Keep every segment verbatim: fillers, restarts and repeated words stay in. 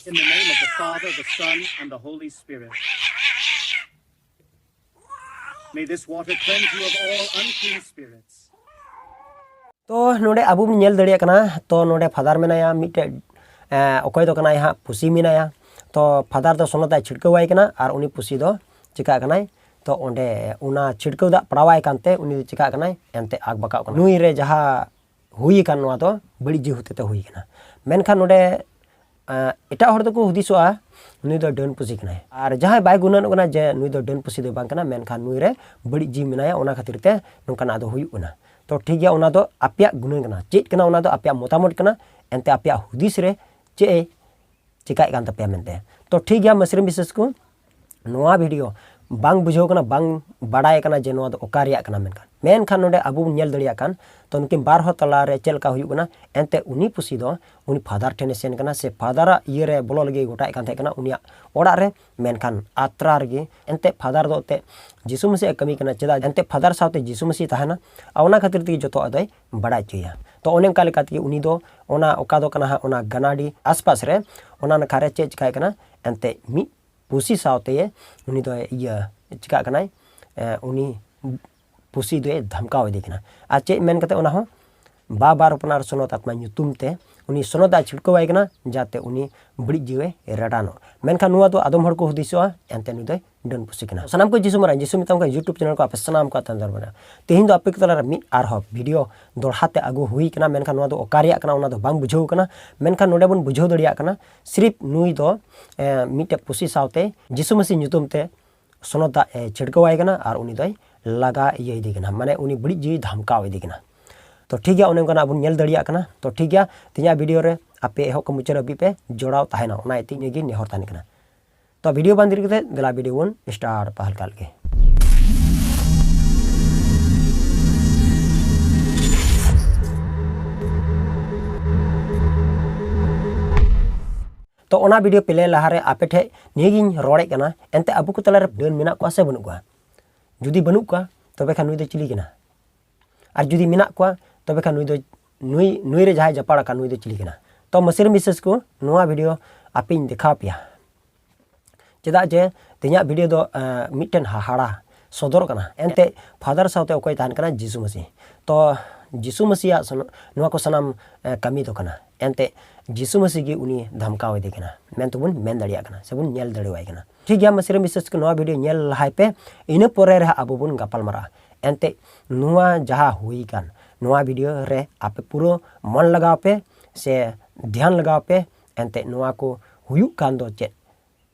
In the name of the Father, the Son, and the Holy Spirit. May this water cleanse you of all unclean spirits. ᱛᱚ ᱱᱚᱰᱮ ᱟᱵᱚ ᱵᱚᱱ ᱧᱮᱞ ᱫᱟᱲᱮᱭᱟᱜ ᱠᱟᱱᱟ, ᱛᱚ ᱱᱚᱰᱮ ᱯᱷᱟᱫᱟᱨ ᱢᱮᱱᱟᱭᱟ, ᱢᱤᱫᱴᱮᱡ ᱮ, ᱚᱠᱚᱭ ᱫᱚ ᱠᱟᱱᱟᱭ ᱦᱟᱸᱜ ᱯᱩᱥᱤ ᱢᱮᱱᱟᱭᱟ᱾ ᱛᱚ ᱯᱷᱟᱫᱟᱨ ᱫᱚ ᱥᱚᱱᱚᱛ ᱫᱟᱜ ᱪᱷᱤᱲᱠᱟᱹᱣᱟᱭ ᱠᱟᱱᱟ ᱟᱨ ᱩᱱᱤ ᱯᱩᱥᱤ ᱫᱚ ᱪᱤᱠᱟᱹᱜ ᱠᱟᱱᱟᱭ, ᱛᱚ ᱚᱸᱰᱮ ᱚᱱᱟ ᱪᱷᱤᱲᱠᱟᱹᱣ ᱫᱟᱜ ᱯᱟᱲᱟᱣᱟᱭ ᱠᱟᱱᱛᱮ ᱩᱱᱤ ᱫᱚ ᱪᱤᱠᱟᱹᱜ ᱠᱟᱱᱟᱭ, ᱮᱱᱛᱮ ᱟᱜ ᱵᱟᱠᱟᱣ ᱠᱟᱱᱟ᱾ ᱱᱩᱭ ᱨᱮ ᱡᱟᱦᱟᱸ ᱦᱩᱭ ᱟᱠᱟᱱ ᱱᱚᱣᱟ ᱫᱚ ᱵᱟᱹᱲᱤᱡ ᱡᱤᱣᱤ ᱦᱚᱛᱮᱛᱮ ᱦᱩᱭ ᱟᱠᱟᱱᱟ᱾ ᱢᱮᱱᱠᱷᱟᱱ ᱱᱚᱰᱮ ᱮᱸ, ᱮᱴᱟᱜ ᱦᱚᱲ ᱫᱚᱠᱚ ᱦᱩᱫᱤᱥᱚᱜᱼᱟ ᱱᱩᱭ ᱫᱚ ᱰᱟᱹᱱ ᱯᱩᱥᱤ ᱠᱟᱱᱟᱭ, ᱟᱨ ᱡᱟᱦᱟᱸᱭ ᱵᱟᱭ ᱜᱩᱱᱟᱹᱱᱚᱜ ᱠᱟᱱᱟ ᱡᱮ ᱱᱩᱭ ᱫᱚ ᱰᱟᱹᱱ ᱯᱩᱥᱤ ᱫᱚ ᱵᱟᱝ ᱠᱟᱱᱟ, ᱢᱮᱱᱠᱷᱟᱱ ᱱᱩᱭ ᱨᱮ ᱵᱟᱹᱲᱤᱡ ᱡᱤᱣᱤ ᱢᱮᱱᱟᱭᱟ, ᱚᱱᱟ ᱠᱷᱟᱹᱛᱤᱨ ᱛᱮ ᱱᱚᱝᱠᱟᱱᱟᱜ ᱫᱚ ᱦᱩᱭᱩᱜ ᱠᱟᱱᱟ᱾ ᱛᱚ ᱴᱷᱤᱠ ᱜᱮᱭᱟ, ᱚᱱᱟ ᱫᱚ ᱟᱯᱮᱭᱟᱜ ᱜᱩᱱᱟᱹᱱ ᱠᱟᱱᱟ, ᱪᱮᱫ ᱠᱟᱱᱟ ᱚᱱᱟ ᱫᱚ ᱟᱯᱮᱭᱟᱜ ᱢᱚᱛᱟᱢᱚᱛ ᱠᱟᱱᱟ, ᱮᱱᱛᱮ ᱟᱯᱮᱭᱟᱜ ᱦᱩᱫᱤᱥ ᱨᱮ ᱪᱮᱫ ᱮ ᱪᱮᱠᱟᱭᱮᱫ ᱠᱟᱱ ᱛᱟᱯᱮᱭᱟ ᱢᱮᱱᱛᱮ᱾ ᱛᱚ ᱴᱷᱤᱠ ᱜᱮᱭᱟ, ᱢᱟᱹᱥᱨᱤ ᱵᱤᱥᱮᱥ ᱠᱚ ᱱᱚᱣᱟ ᱵᱷᱤᱰᱤᱭᱳ ᱵᱟᱝ ᱵᱩᱡᱷᱟᱹᱣ ᱠᱟᱱᱟ, ᱵᱟᱝ ᱵᱟᱰᱟᱭ ᱠᱟᱱᱟ ᱡᱮ ᱱᱚᱣᱟ ᱫᱚ ᱚᱠᱟ ᱨᱮᱭᱟᱜ ᱠᱟᱱᱟ᱾ ᱢᱮᱱᱠᱷᱟᱱ, ᱢᱮᱱᱠᱷᱟᱱ ᱱᱚᱰᱮ ᱟᱵᱚ ᱵᱚᱱ ᱧᱮᱞ ᱫᱟᱲᱮᱭᱟᱜ ᱠᱟᱱ, ᱛᱚ ᱱᱩᱠᱤᱱ ᱵᱟᱨ ᱦᱚᱲ ᱛᱟᱞᱟᱨᱮ ᱪᱮᱫ ᱞᱮᱠᱟ ᱦᱩᱭᱩᱜ ᱠᱟᱱᱟ, ᱮᱱᱛᱮ ᱩᱱᱤ ᱯᱩᱥᱤ ᱫᱚ ᱩᱱᱤ ᱯᱷᱟᱫᱟᱨ ᱴᱷᱮᱱᱮ ᱥᱮᱱ ᱠᱟᱱᱟ, ᱥᱮ ᱯᱷᱟᱫᱟᱨᱟᱜ ᱤᱭᱟᱹ ᱨᱮ ᱵᱚᱞᱚ ᱞᱟᱹᱜᱤᱫ ᱜᱚᱴᱟᱭᱮᱫ ᱠᱟᱱ ᱛᱟᱦᱮᱸ ᱠᱟᱱᱟ ᱩᱱᱤᱭᱟᱜ ᱚᱲᱟᱜ ᱨᱮ᱾ ᱢᱮᱱᱠᱷᱟᱱ ᱟᱛᱨᱟ ᱨᱮᱜᱮ ᱮᱱᱛᱮ ᱯᱷᱟᱫᱟᱨ ᱫᱚ ᱮᱱᱛᱮ ᱡᱤᱥᱩ ᱢᱟᱹᱥᱤᱭᱟᱜ ᱠᱟᱹᱢᱤ ᱠᱟᱱᱟ, ᱪᱮᱫᱟᱜ ᱮᱱᱛᱮ ᱯᱷᱟᱫᱟᱨ ᱥᱟᱶᱛᱮ ᱡᱤᱥᱩ ᱢᱟᱹᱥᱤ ᱛᱟᱦᱮᱱᱟ, ᱟᱨ ᱚᱱᱟ ᱠᱷᱟᱹᱛᱤᱨ ᱛᱮᱜᱮ ᱡᱚᱛᱚᱣᱟᱜ ᱫᱚᱭ ᱵᱟᱲᱟᱭ ᱦᱚᱪᱚᱭᱟ᱾ ᱛᱚ ᱚᱱᱮ ᱚᱱᱠᱟ ᱞᱮᱠᱟ ᱛᱮᱜᱮ ᱩᱱᱤ ᱫᱚ ᱚᱱᱟ ᱚᱠᱟ ᱫᱚ ᱠᱟᱱᱟ ᱦᱟᱸᱜ ᱚᱱᱟ ᱜᱟᱱᱟᱰᱤ ᱟᱥᱯᱟᱥ ᱨᱮ, ᱚᱱᱟ ᱱᱟᱠᱷᱟ ᱨᱮ ᱪᱮᱫ ᱪᱤᱠᱟᱭ ᱠᱟᱱᱟ, ᱮᱱᱛᱮ ᱢᱤᱫ ᱯᱩᱥᱤ ᱥᱟᱶᱛᱮ ᱩᱱᱤ ᱫᱚᱭ ᱤᱭᱟᱹ ᱪᱤᱠᱟᱜ ᱠᱟᱱᱟᱭ, ᱮ, ᱩᱱᱤ ᱯᱩᱥᱤ ᱫᱚᱭ ᱫᱷᱟᱢᱠᱟᱣ ᱤᱫᱤ ᱠᱟᱱᱟ᱾ ᱟᱨ ᱪᱮᱫ ᱢᱮᱱ ᱠᱟᱛᱮ ᱚᱱᱟ ᱦᱚᱸ ᱵᱟᱵᱟ ᱦᱚᱯᱚᱱ ᱟᱨ ᱥᱚᱱᱚᱛ ᱟᱛᱢᱟ ᱧᱩᱛᱩᱢ ᱛᱮ ᱩᱱᱤ ᱥᱚᱱᱚᱛ ᱫᱟᱜ ᱪᱷᱤᱲᱠᱟᱹᱣᱟᱭ ᱠᱟᱱᱟ, ᱡᱟᱛᱮ ᱩᱱᱤ ᱵᱟᱹᱲᱤᱡ ᱡᱤᱣᱤ ᱨᱟᱰᱟᱱᱚᱜ᱾ ᱢᱮᱱᱠᱷᱟᱱ ᱱᱚᱣᱟ ᱫᱚ ᱟᱫᱚᱢ ᱦᱚᱲ ᱠᱚ ᱦᱩᱫᱤᱥᱚᱜᱼᱟ ᱮᱱᱛᱮ ᱱᱩᱭ ᱫᱚᱭ ᱰᱟᱹᱱ ᱯᱩᱥᱤ ᱠᱟᱱᱟ᱾ ᱥᱟᱱᱟᱢ ᱠᱚ ᱡᱤᱥᱩ ᱢᱟᱨᱟᱝ, ᱡᱤᱥᱩ ᱢᱮᱛᱟᱢ ᱠᱟᱱᱟ YouTube ᱪᱮᱱᱮᱞ ᱠᱚ ᱟᱯᱮ ᱥᱟᱱᱟᱢ ᱠᱚ ᱛᱟᱭᱚᱢ ᱫᱟᱨᱟᱢ ᱨᱮ᱾ ᱛᱮᱦᱮᱧ ᱫᱚ ᱟᱯᱮ ᱠᱚ ᱛᱟᱞᱟᱨᱮ ᱢᱤᱫ ᱟᱨᱦᱚᱸ ᱵᱷᱤᱰᱤᱭᱳ ᱫᱚᱲᱦᱟ ᱛᱮ ᱟᱹᱜᱩ ᱦᱩᱭ ᱠᱟᱱᱟ, ᱢᱮᱱᱠᱷᱟᱱ ᱱᱚᱣᱟ ᱫᱚ ᱚᱠᱟ ᱨᱮᱭᱟᱜ ᱠᱟᱱᱟ ᱚᱱᱟ ᱫᱚ ᱵᱟᱝ ᱵᱩᱡᱷᱟᱹᱣ ᱠᱟᱱᱟ᱾ ᱢᱮᱱᱠᱷᱟᱱ ᱱᱚᱰᱮ ᱵᱚᱱ ᱵᱩᱡᱷᱟᱹᱣ ᱫᱟᱲᱮᱭᱟᱜ ᱠᱟᱱᱟ, ᱥᱤᱨᱤᱯ ᱱᱩᱭ ᱫᱚ, ᱮ, ᱢᱤᱫᱴᱮᱡ ᱯᱩᱥᱤ ᱥᱟᱶᱛᱮ ᱡᱤᱥᱩ ᱢᱟᱹᱥᱤ ᱧᱩᱛᱩᱢ ᱛᱮ ᱥᱚᱱᱚᱛ ᱫᱟᱜ ᱮ ᱪᱷᱤᱲᱠᱟᱹᱣᱟᱭ ᱠᱟᱱᱟ ᱟᱨ ᱩᱱᱤ ᱫᱚᱭ ᱞᱟᱜᱟ ᱤᱭᱟᱹ ᱤᱫᱤ ᱠᱟᱱᱟ, ᱢᱟᱱᱮ ᱩᱱᱤ ᱵᱟᱹᱲᱤᱡ ᱡᱤᱣᱤ ᱫᱷᱟᱢᱠᱟᱣ ᱤᱫᱤ ᱠᱟᱱᱟ᱾ ᱛᱚ ᱴᱷᱤᱠ ᱜᱮᱭᱟ, ᱚᱱᱮ ᱚᱱᱠᱟᱱᱟᱜ ᱵᱚᱱ ᱧᱮᱞ ᱫᱟᱲᱮᱭᱟᱜ ᱠᱟᱱᱟ᱾ ᱛᱚ ᱴᱷᱤᱠ ᱜᱮᱭᱟ, ᱛᱮᱦᱮᱧᱟᱜ ᱵᱷᱤᱰᱤᱭᱳ ᱨᱮ ᱟᱯᱮ ᱮᱦᱚᱵ ᱠᱷᱚᱱ ᱢᱩᱪᱟᱹᱫ ᱦᱟᱹᱵᱤᱡ ᱯᱮ ᱡᱚᱲᱟᱣ ᱛᱟᱦᱮᱱᱟ, ᱚᱱᱟ ᱤᱭᱟᱹᱛᱮ ᱤᱧᱟᱹᱜ ᱜᱮ ᱱᱮᱦᱚᱨ ᱛᱟᱦᱮᱱ ᱠᱟᱱᱟ᱾ ᱛᱚ ᱵᱷᱤᱰᱤᱭᱳ ᱵᱟᱝ ᱫᱮᱨᱤ ᱠᱟᱛᱮ ᱫᱮᱞᱟ ᱵᱷᱤᱰᱤᱭᱳ ᱵᱚᱱ ᱥᱴᱟᱨᱴ ᱯᱟᱦᱟᱞ ᱠᱟᱜ ᱞᱮᱜᱮ᱾ ᱛᱚ ᱚᱱᱟ ᱵᱷᱤᱰᱤᱭᱳ ᱯᱞᱮ ᱞᱟᱦᱟᱨᱮ ᱟᱯᱮ ᱴᱷᱮᱡ ᱱᱤᱭᱟᱹᱜᱤᱧ ᱨᱚᱲᱮᱫ ᱠᱟᱱᱟ, ᱮᱱᱛᱮ ᱟᱵᱚ ᱠᱚ ᱛᱟᱞᱟᱨᱮ ᱰᱟᱹᱱ ᱢᱮᱱᱟᱜ ᱠᱚᱣᱟ ᱥᱮ ᱵᱟᱹᱱᱩᱜ ᱠᱚᱣᱟ? ᱡᱩᱫᱤ ᱵᱟᱹᱱᱩᱜ ᱠᱚᱣᱟ, ᱛᱚᱵᱮ ᱠᱷᱟᱱ ᱱᱩᱭ ᱫᱚ ᱪᱤᱞᱤ ᱠᱟᱱᱟ? ᱟᱨ ᱡᱩᱫᱤ ᱢᱮᱱᱟᱜ ᱠᱚᱣᱟ, ᱛᱚᱵᱮ ᱠᱷᱟᱱ ᱱᱩᱭ ᱫᱚ, ᱱᱩᱭ, ᱱᱩᱭ ᱨᱮ ᱡᱟᱦᱟᱸᱭ ᱡᱟᱯᱟᱲ ᱟᱠᱟᱱ, ᱱᱩᱭ ᱫᱚ ᱪᱤᱞᱤ ᱠᱟᱱᱟ? ᱛᱚ ᱢᱟᱹᱥᱤᱨ ᱢᱤᱥᱮᱥ ᱠᱚ, ᱱᱚᱣᱟ ᱵᱷᱤᱰᱤᱭᱳ ᱟᱯᱮᱧ ᱫᱮᱠᱷᱟᱣ ᱯᱮᱭᱟ᱾ ᱪᱮᱫᱟᱜ ᱡᱮ ᱛᱮᱦᱮᱧᱟᱜ ᱵᱷᱤᱰᱤᱭᱳ ᱫᱚ ᱢᱤᱫᱴᱮᱱ ᱦᱟᱦᱟᱲᱟ ᱥᱚᱫᱚᱨ ᱠᱟᱱᱟ᱾ ᱮᱱᱛᱮ ᱯᱷᱟᱫᱟᱨ ᱥᱟᱶᱛᱮ ᱚᱠᱚᱭ ᱛᱟᱦᱮᱱ ᱠᱟᱱᱟ? ᱡᱤᱥᱩ ᱢᱟᱹᱥᱤ᱾ ᱛᱚ ᱡᱤᱥᱩ ᱢᱟᱹᱥᱤᱭᱟᱜ ᱱᱚᱣᱟ ᱠᱚ ᱥᱟᱱᱟᱢ ᱠᱟᱹᱢᱤ ᱫᱚ ᱠᱟᱱᱟ᱾ ᱮᱱᱛᱮ ᱡᱤᱥᱩ ᱢᱟᱹᱥᱤ ᱜᱮ ᱩᱱᱤ ᱫᱷᱟᱢᱠᱟᱣ ᱮᱫᱮ ᱠᱟᱱᱟ ᱢᱮᱱᱛᱮᱵᱚᱱ ᱢᱮᱱ ᱫᱟᱲᱮᱭᱟᱜ ᱠᱟᱱᱟ ᱥᱮᱵᱚᱱ ᱧᱮᱞ ᱫᱟᱲᱮᱣᱟᱭ ᱠᱟᱱᱟ᱾ ᱴᱷᱤᱠ ᱜᱮᱭᱟ, ᱢᱟᱹᱥᱤ ᱨᱮ ᱵᱤᱥᱮᱥ ᱠᱚ ᱱᱚᱣᱟ ᱵᱷᱤᱰᱤᱭᱳ ᱧᱮᱞ ᱞᱟᱦᱟᱭ ᱯᱮ, ᱤᱱᱟᱹ ᱯᱚᱨᱮ ᱨᱮ ᱦᱟᱸᱜ ᱟᱵᱚ ᱵᱚᱱ ᱜᱟᱯᱟᱞ ᱢᱟᱨᱟᱜᱼᱟ᱾ ᱮᱱᱛᱮ ᱱᱚᱣᱟ ᱡᱟᱦᱟᱸ ᱦᱩᱭ ᱠᱟᱱ ᱱᱚᱣᱟ ᱵᱷᱤᱰᱤᱭᱳ ᱨᱮ ᱟᱯᱮ ᱯᱩᱨᱟᱹ ᱢᱚᱱ ᱞᱟᱜᱟᱣ ᱯᱮ ᱥᱮ ᱫᱷᱮᱭᱟᱱ ᱞᱟᱜᱟᱣ ᱯᱮ᱾ ᱮᱱᱛᱮ ᱱᱚᱣᱟ ᱠᱚ ᱦᱩᱭᱩᱜ ᱠᱟᱱ ᱫᱚ ᱪᱮᱫ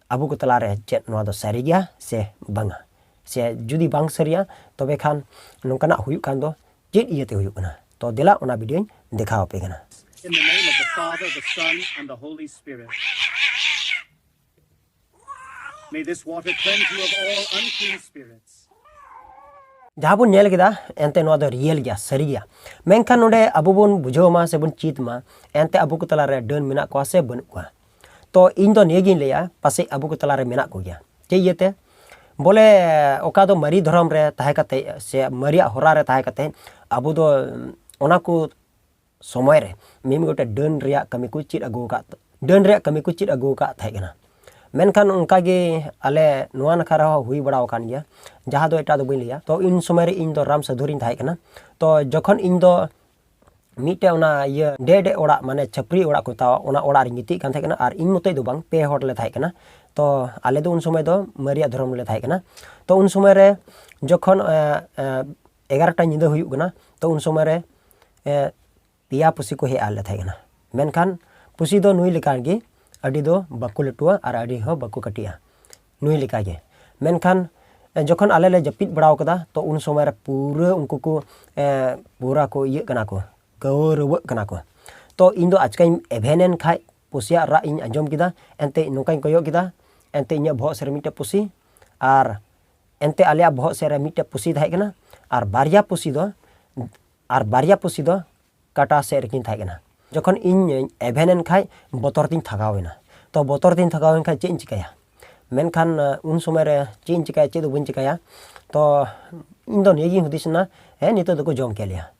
ᱟᱵᱚ ᱠᱚ ᱛᱟᱞᱟᱨᱮ ᱪᱮᱫ ᱱᱚᱣᱟ ᱫᱚ ᱥᱟᱹᱨᱤ ᱜᱮᱭᱟ ᱥᱮ ᱵᱟᱝᱟ? ᱥᱮ ᱡᱩᱫᱤ ᱵᱟᱝ ᱥᱟᱹᱨᱤᱭᱟ, ᱛᱚᱵᱮ ᱠᱷᱟᱱ ᱱᱚᱝᱠᱟᱱᱟᱜ ᱦᱩᱭᱩᱜ ᱠᱟᱱ ᱫᱚ ᱪᱮᱫ ᱤᱭᱟᱹᱛᱮ ᱦᱩᱭᱩᱜ ᱠᱟᱱᱟ? ᱛᱚ ᱫᱮᱞᱟ ᱚᱱᱟ ᱵᱷᱤᱰᱤᱭᱳᱧ ᱫᱮᱠᱷᱟᱣ ᱟᱯᱮ ᱠᱟᱱᱟ᱾ In the name of the Father, the Son, and the Holy Spirit. May this water cleanse you of all unclean spirits. ᱡᱟᱦᱟᱸ ᱵᱚᱱ ᱧᱮᱞ ᱠᱮᱫᱟ, ᱮᱱᱛᱮ ᱱᱚᱣᱟ ᱫᱚ ᱨᱤᱭᱮᱞ ᱜᱮᱭᱟ, ᱥᱟᱹᱨᱤ ᱜᱮᱭᱟ᱾ ᱢᱮᱱᱠᱷᱟᱱ ᱱᱚᱰᱮ ᱟᱵᱚ ᱵᱚᱱ ᱵᱩᱡᱷᱟᱹᱣ ᱢᱟ ᱥᱮ ᱵᱚᱱ ᱪᱮᱫ ᱢᱟ, ᱮᱱᱛᱮ ᱟᱵᱚ ᱠᱚ ᱛᱟᱞᱟᱨᱮ ᱰᱟᱹᱱ ᱢᱮᱱᱟᱜ ᱠᱚᱣᱟ ᱥᱮ ᱵᱟᱹᱱᱩᱜ ᱠᱚᱣᱟ᱾ ᱛᱚ ᱤᱧ ᱫᱚ ᱱᱤᱭᱟᱹ ᱜᱤᱧ ᱞᱟᱹᱭᱟ, ᱯᱟᱥᱮᱡ ᱟᱵᱚ ᱠᱚ ᱛᱟᱞᱟᱨᱮ ᱢᱮᱱᱟᱜ ᱠᱚᱜᱮᱭᱟ᱾ ᱪᱮᱫ ᱤᱭᱟᱹᱛᱮ? ᱵᱚᱞᱮ ᱚᱠᱟ ᱫᱚ ᱢᱟᱨᱮ ᱫᱷᱚᱨᱚᱢ ᱨᱮ ᱛᱟᱦᱮᱸ ᱠᱟᱛᱮ ᱥᱮ ᱢᱟᱨᱮᱭᱟᱜ ᱦᱚᱨᱟ ᱨᱮ ᱛᱟᱦᱮᱸ ᱠᱟᱛᱮ ᱟᱵᱚ ᱫᱚ ᱚᱱᱟ ᱠᱚ ᱥᱚᱢᱚᱭ ᱨᱮ ᱢᱤᱢᱤᱫ ᱜᱚᱴᱮᱡ ᱰᱟᱹᱱ ᱨᱮᱭᱟᱜ ᱠᱟᱹᱢᱤ ᱠᱚ ᱪᱮᱫ ᱟᱹᱜᱩ ᱟᱠᱟᱫ, ᱰᱟᱹᱱ ᱨᱮᱭᱟᱜ ᱠᱟᱹᱢᱤ ᱠᱚ ᱪᱮᱫ ᱟᱹᱜᱩ ᱟᱠᱟᱫ ᱛᱟᱦᱮᱸ ᱠᱟᱱᱟ᱾ ᱢᱮᱱᱠᱷᱟᱱ ᱚᱱᱠᱟ ᱜᱮ ᱟᱞᱮ ᱱᱚᱣᱟ ᱱᱟᱠᱷᱟ ᱨᱮᱦᱚᱸ ᱦᱩᱭ ᱵᱟᱲᱟ ᱟᱠᱟᱱ ᱜᱮᱭᱟ, ᱡᱟᱦᱟᱸ ᱫᱚ ᱮᱴᱟᱜ ᱫᱚ ᱵᱟᱹᱧ ᱞᱟᱹᱭᱟ᱾ ᱛᱚ ᱤᱱ ᱥᱚᱢᱚᱭ ᱨᱮ ᱤᱧ ᱫᱚ ᱨᱟᱢ ᱥᱟᱹᱫᱷᱩ ᱨᱤᱧ ᱛᱟᱦᱮᱸ ᱠᱟᱱᱟ᱾ ᱛᱚ ᱡᱚᱠᱷᱚᱱ ᱤᱧ ᱫᱚ ᱢᱤᱫᱴᱮᱡ ᱚᱱᱟ ᱤᱭᱟᱹ ᱰᱮ ᱰᱮ ᱚᱲᱟᱜ, ᱢᱟᱱᱮ ᱪᱷᱟᱹᱯᱨᱤ ᱚᱲᱟᱜ ᱠᱚ ᱢᱮᱛᱟᱣᱟᱜ, ᱚᱱᱟ ᱚᱲᱟᱜ ᱨᱤᱧ ᱜᱤᱛᱤᱡ ᱠᱟᱱ ᱛᱟᱦᱮᱸ ᱠᱟᱱᱟ᱾ ᱟᱨ ᱤᱧ ᱢᱚᱛᱚᱡ ᱫᱚ ᱵᱟᱝ, ᱯᱮ ᱦᱚᱲ ᱞᱮ ᱛᱟᱦᱮᱸ ᱠᱟᱱᱟ᱾ ᱛᱚ ᱟᱞᱮ ᱫᱚ ᱩᱱ ᱥᱚᱢᱚᱭ ᱫᱚ ᱢᱟᱨᱮᱭᱟᱜ ᱫᱷᱚᱨᱚᱢ ᱨᱮᱞᱮ ᱛᱟᱦᱮᱸ ᱠᱟᱱᱟ᱾ ᱛᱚ ᱩᱱ ᱥᱚᱢᱚᱭ ᱨᱮ ᱡᱚᱠᱷᱚᱱ ᱮ, ᱮ, ᱮᱜᱟᱨᱚᱴᱟ ᱧᱤᱫᱟᱹ ᱦᱩᱭᱩᱜ ᱠᱟᱱᱟ, ᱛᱚ ᱩᱱ ᱥᱚᱢᱚᱭ ᱨᱮ ᱮ, ᱯᱮᱭᱟ ᱯᱩᱥᱤ ᱠᱚ ᱦᱮᱡ ᱟᱞᱮ ᱛᱟᱦᱮᱸ ᱠᱟᱱᱟ᱾ ᱢᱮᱱᱠᱷᱟᱱ ᱯᱩᱥᱤ ᱫᱚ ᱱᱩᱭ ᱞᱮᱠᱟ ᱜᱮ, ᱟᱹᱰᱤ ᱫᱚ ᱵᱟᱠᱚ ᱞᱟᱹᱴᱩᱣᱟ ᱟᱨ ᱟᱹᱰᱤ ᱦᱚᱸ ᱵᱟᱠᱚ ᱠᱟᱹᱴᱤᱡᱼᱟ, ᱱᱩᱭ ᱞᱮᱠᱟ ᱜᱮ᱾ ᱢᱮᱱᱠᱷᱟᱱ ᱮ, ᱡᱚᱠᱷᱚᱱ ᱟᱞᱮ ᱞᱮ ᱡᱟᱹᱯᱤᱫ ᱵᱟᱲᱟᱣ ᱠᱟᱫᱟ, ᱛᱚ ᱩᱱ ᱥᱚᱢᱚᱭ ᱨᱮ ᱯᱩᱨᱟᱹ ᱩᱱᱠᱩ ᱠᱚ ᱮ, ᱯᱩᱨᱟ ᱠᱚ ᱤᱭᱟᱹᱜ ᱠᱟᱱᱟ ᱠᱚ, ᱜᱟᱹᱣᱨᱟᱹᱣᱟᱹᱜ ᱠᱟᱱᱟ ᱠᱚ᱾ ᱛᱚ ᱤᱧ ᱫᱚ ᱟᱪᱠᱟᱧ ᱮᱵᱷᱮᱱ ᱮᱱ ᱠᱷᱟᱡ, ᱯᱩᱥᱤᱭᱟᱜ ᱨᱟᱜ ᱤᱧ ᱟᱸᱡᱚᱢ ᱠᱮᱫᱟ᱾ ᱮᱱᱛᱮ ᱱᱚᱝᱠᱟᱧ ᱠᱚᱭᱚᱜ ᱠᱮᱫᱟ, ᱮᱱᱛᱮ ᱤᱧᱟᱹᱜ ᱵᱚᱦᱚᱜ ᱥᱮᱫ ᱨᱮ ᱢᱤᱫᱴᱮᱡ ᱯᱩᱥᱤ, ᱟᱨ ᱮᱱᱛᱮ ᱟᱞᱮᱭᱟᱜ ᱵᱚᱦᱚᱜ ᱥᱮᱫ ᱨᱮ ᱢᱤᱫᱴᱮᱡ ᱯᱩᱥᱤ ᱛᱟᱦᱮᱸ ᱠᱟᱱᱟ᱾ ᱟᱨ ᱵᱟᱨᱭᱟ ᱯᱩᱥᱤ ᱫᱚ, ᱟᱨ ᱵᱟᱨᱭᱟ ᱯᱩᱥᱤ ᱫᱚ ᱠᱟᱴᱟ ᱥᱮᱫ ᱨᱮᱠᱤᱱ ᱛᱟᱦᱮᱸ ᱠᱟᱱᱟ᱾ ᱡᱚᱠᱷᱚᱱ ᱤᱧ ᱮᱵᱷᱮᱱ ᱮᱱ ᱠᱷᱟᱡ, ᱵᱚᱛᱚᱨ ᱛᱤᱧ ᱛᱷᱟᱠᱟᱣ ᱮᱱᱟ᱾ ᱛᱚ ᱵᱚᱛᱚᱨ ᱛᱤᱧ ᱛᱷᱟᱠᱟᱣ ᱮᱱ ᱠᱷᱟᱡ ᱪᱮᱫ ᱤᱧ ᱪᱤᱠᱟᱹᱭᱟ? ᱢᱮᱱᱠᱷᱟᱱ ᱮ, ᱩᱱ ᱥᱚᱢᱚᱭ ᱨᱮ ᱪᱮᱫ ᱤᱧ ᱪᱤᱠᱟᱹᱭᱟ, ᱪᱮᱫ ᱦᱚᱸ ᱵᱟᱹᱧ ᱪᱤᱠᱟᱹᱭᱟ᱾ ᱛᱚ ᱤᱧ ᱫᱚ ᱱᱤᱭᱟᱹ ᱜᱤᱧ ᱦᱩᱫᱤᱥ ᱮᱱᱟ, ᱦᱮᱸ, ᱱᱤᱛᱚᱜ ᱫᱚᱠᱚ ᱡᱚᱢ ᱠᱮᱫ ᱞᱮᱭᱟ᱾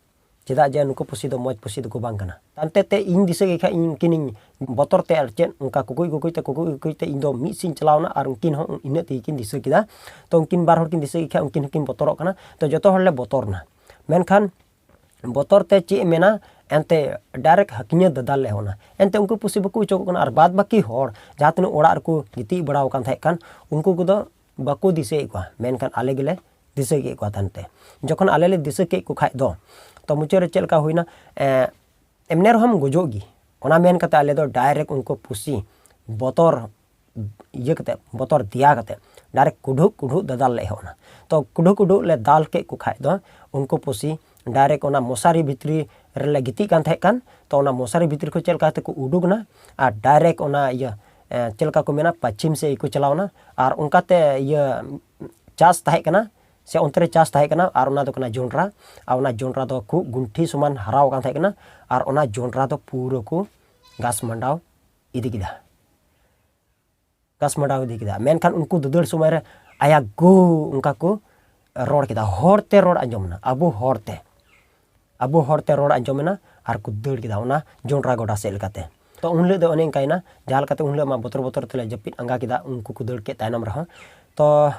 ᱪᱮᱫᱟᱜ ᱡᱮ ᱱᱩᱠᱩ ᱯᱩᱥᱤ ᱫᱚ ᱢᱚᱡᱽ ᱯᱩᱥᱤ ᱫᱚᱠᱚ ᱵᱟᱝ ᱠᱟᱱᱟ᱾ ᱛᱟᱭᱚᱢ ᱛᱮ ᱤᱧ ᱫᱤᱥᱟᱹ ᱠᱮᱫ ᱠᱷᱟᱡ ᱤᱧ ᱩᱱᱠᱤᱱᱤᱧ ᱵᱚᱛᱚᱨ ᱛᱮ ᱟᱨ ᱪᱮᱫ ᱚᱱᱠᱟ ᱠᱩᱠᱩᱡ ᱠᱩᱠᱩᱡ ᱛᱮ ᱠᱩᱠᱩᱡ ᱠᱩᱠᱩᱡ ᱛᱮ ᱤᱧ ᱫᱚ ᱢᱤᱫ ᱥᱮᱫ ᱤᱧ ᱪᱟᱞᱟᱣᱱᱟ ᱟᱨ ᱩᱱᱠᱤᱱ ᱦᱚᱸ ᱤᱱᱟᱹᱜ ᱛᱮᱜᱮ ᱠᱤᱱ ᱫᱤᱥᱟᱹ ᱠᱮᱫᱟ᱾ ᱛᱚ ᱩᱱᱠᱤᱱ ᱵᱟᱨ ᱦᱚᱲ ᱠᱤᱱ ᱫᱤᱥᱟᱹ ᱠᱮᱫ ᱠᱷᱟᱡ ᱩᱱᱠᱤᱱ ᱦᱚᱸᱠᱤᱱ ᱵᱚᱛᱚᱨᱚᱜ ᱠᱟᱱᱟ᱾ ᱛᱚ ᱡᱚᱛᱚ ᱦᱚᱲ ᱞᱮ ᱵᱚᱛᱚᱨ ᱮᱱᱟ᱾ ᱢᱮᱱᱠᱷᱟᱱ ᱵᱚᱛᱚᱨ ᱛᱮ ᱪᱮᱫ ᱮ ᱢᱮᱱᱟ, ᱮᱱᱛᱮ direct ᱦᱟᱹᱠᱤᱧᱮ ᱫᱟᱫᱟᱞ ᱞᱮ ᱮᱦᱚᱵ ᱮᱱᱟ᱾ ᱮᱱᱛᱮ ᱩᱱᱠᱩ ᱯᱩᱥᱤ ᱵᱟᱠᱚ ᱚᱪᱚᱜᱚᱜ ᱠᱟᱱᱟ ᱟᱨ ᱵᱟᱫ ᱵᱟᱹᱠᱤ ᱦᱚᱲ ᱡᱟᱦᱟᱸ ᱛᱤᱱᱟᱹᱜ ᱚᱲᱟᱜ ᱨᱮᱠᱚ ᱜᱤᱛᱤᱡ ᱵᱟᱲᱟᱣ ᱟᱠᱟᱱ ᱛᱟᱦᱮᱸ ᱠᱟᱱ ᱩᱱᱠᱩ ᱠᱚᱫᱚ ᱵᱟᱠᱚ ᱫᱤᱥᱟᱹᱭᱮᱫ ᱠᱚᱣᱟ᱾ ᱢᱮᱱᱠᱷᱟᱱ ᱟᱞᱮ ᱜᱮᱞᱮ ᱫᱤᱥᱟᱹ ᱠᱮᱫ ᱠᱚᱣᱟ ᱛᱟᱭᱚᱢ ᱛᱮ᱾ ᱡᱚᱠᱷᱚᱱ ᱟᱞᱮ ᱞᱮ ᱫᱤᱥᱟᱹ ᱠᱮᱫ ᱠᱚ ᱠᱷᱟᱡ ᱫᱚ, ᱛᱚ ᱢᱩᱪᱟᱹᱫ ᱨᱮ ᱪᱮᱫ ᱞᱮᱠᱟ ᱦᱩᱭᱱᱟ, ᱮ, ᱮᱢᱱᱮ ᱨᱮᱦᱚᱸᱢ ᱜᱚᱡᱚᱜ ᱜᱮ᱾ ᱚᱱᱟ ᱢᱮᱱ ᱠᱟᱛᱮ ᱟᱞᱮ ᱫᱚ direct ᱩᱱᱠᱩ ᱯᱩᱥᱤ ᱵᱚᱛᱚᱨ ᱤᱭᱟᱹ ᱠᱟᱛᱮ, ᱵᱚᱛᱚᱨ ᱫᱮᱭᱟ ᱠᱟᱛᱮ direct ᱠᱩᱰᱷᱩᱜ ᱠᱩᱰᱷᱩᱜ ᱫᱟᱫᱟᱞ ᱞᱮ ᱮᱦᱚᱵ ᱮᱱᱟ᱾ ᱛᱚ ᱠᱩᱰᱷᱩᱜ ᱠᱩᱰᱷᱩᱜ ᱞᱮ ᱫᱟᱞ ᱠᱮᱫ ᱠᱚ ᱠᱷᱟᱡ ᱫᱚ ᱩᱱᱠᱩ ᱯᱩᱥᱤ direct ᱚᱱᱟ ᱢᱚᱥᱟᱨᱤ ᱵᱷᱤᱛᱨᱤ ᱨᱮᱞᱮ ᱜᱤᱛᱤᱡ ᱠᱟᱱ ᱛᱟᱦᱮᱸ ᱠᱟᱱ, ᱛᱚ ᱚᱱᱟ ᱢᱚᱥᱟᱨᱤ ᱵᱷᱤᱛᱨᱤ ᱠᱷᱚᱱ ᱪᱮᱫ ᱞᱮᱠᱟ ᱠᱟᱛᱮ ᱠᱚ ᱩᱰᱩᱠ ᱮᱱᱟ ᱟᱨ direct ᱚᱱᱟ ᱤᱭᱟᱹ, ᱮ, ᱪᱮᱫ ᱞᱮᱠᱟ ᱠᱚ ᱢᱮᱱᱟ, ᱯᱟᱪᱷᱤᱢ ᱥᱮᱫ ᱜᱮᱠᱚ ᱪᱟᱞᱟᱣ ᱮᱱᱟ᱾ ᱟᱨ ᱚᱱᱠᱟᱛᱮ ᱤᱭᱟᱹ ᱪᱟᱥ ᱛᱟᱦᱮᱸ ᱠᱟᱱᱟ, ᱥᱮ ᱚᱱᱛᱮ ᱨᱮ ᱪᱟᱥ ᱛᱟᱦᱮᱸ ᱠᱟᱱᱟ, ᱟᱨ ᱚᱱᱟ ᱫᱚ ᱠᱟᱱᱟ ᱡᱚᱱᱰᱨᱟ᱾ ᱟᱨ ᱚᱱᱟ ᱡᱚᱱᱰᱨᱟ ᱫᱚ ᱠᱷᱩᱵ ᱜᱩᱱᱴᱷᱤ ᱥᱚᱢᱟᱱ ᱦᱟᱨᱟᱣ ᱟᱠᱟᱱ ᱛᱟᱦᱮᱸ ᱠᱟᱱᱟ᱾ ᱟᱨ ᱚᱱᱟ ᱡᱚᱱᱰᱨᱟ ᱫᱚ ᱯᱩᱨᱟᱹ ᱠᱚ ᱜᱷᱟᱥ ᱢᱟᱸᱰᱟᱣ ᱤᱫᱤ ᱠᱮᱫᱟ᱾ ᱜᱷᱟᱥ ᱢᱟᱸᱰᱟᱣ ᱤᱫᱤ ᱠᱮᱫᱟ᱾ ᱢᱮᱱᱠᱷᱟᱱ ᱩᱱᱠᱩ ᱫᱟᱹᱫᱟᱹᱲ ᱥᱚᱢᱚᱭ ᱨᱮ ᱟᱭᱟ ᱜᱳ ᱚᱱᱠᱟ ᱠᱚ ᱨᱚᱲ ᱠᱮᱫᱟ᱾ ᱦᱚᱲᱛᱮ ᱨᱚᱲ ᱟᱸᱡᱚᱢ ᱮᱱᱟ, ᱟᱵᱚ ᱦᱚᱲᱛᱮ, ᱟᱵᱚ ᱦᱚᱲᱛᱮ ᱨᱚᱲ ᱟᱸᱡᱚᱢ ᱮᱱᱟ᱾ ᱟᱨ ᱠᱚ ᱫᱟᱹᱲ ᱠᱮᱫᱟ ᱚᱱᱟ ᱡᱚᱱᱰᱨᱟ ᱜᱚᱰᱟ ᱥᱮᱫ ᱞᱮᱠᱟᱛᱮ᱾ ᱛᱚ ᱩᱱ ᱦᱤᱞᱳᱜ ᱫᱚ ᱚᱱᱮ ᱚᱱᱠᱟᱭᱮᱱᱟ, ᱡᱟᱦᱟᱸ ᱞᱮᱠᱟᱛᱮ ᱩᱱ ᱦᱤᱞᱳᱜ ᱢᱟ ᱵᱚᱛᱚᱨ ᱵᱚᱛᱚᱨ ᱛᱮᱞᱮ ᱡᱟᱹᱯᱤᱫ ᱟᱸᱜᱟ ᱠᱮᱫᱟ, ᱩᱱᱠᱩ ᱠᱚ ᱫᱟᱹᱲ ᱠᱮᱫ ᱛᱟᱭᱱᱚᱢ ᱨᱮᱦᱚᱸ᱾ ᱛᱚ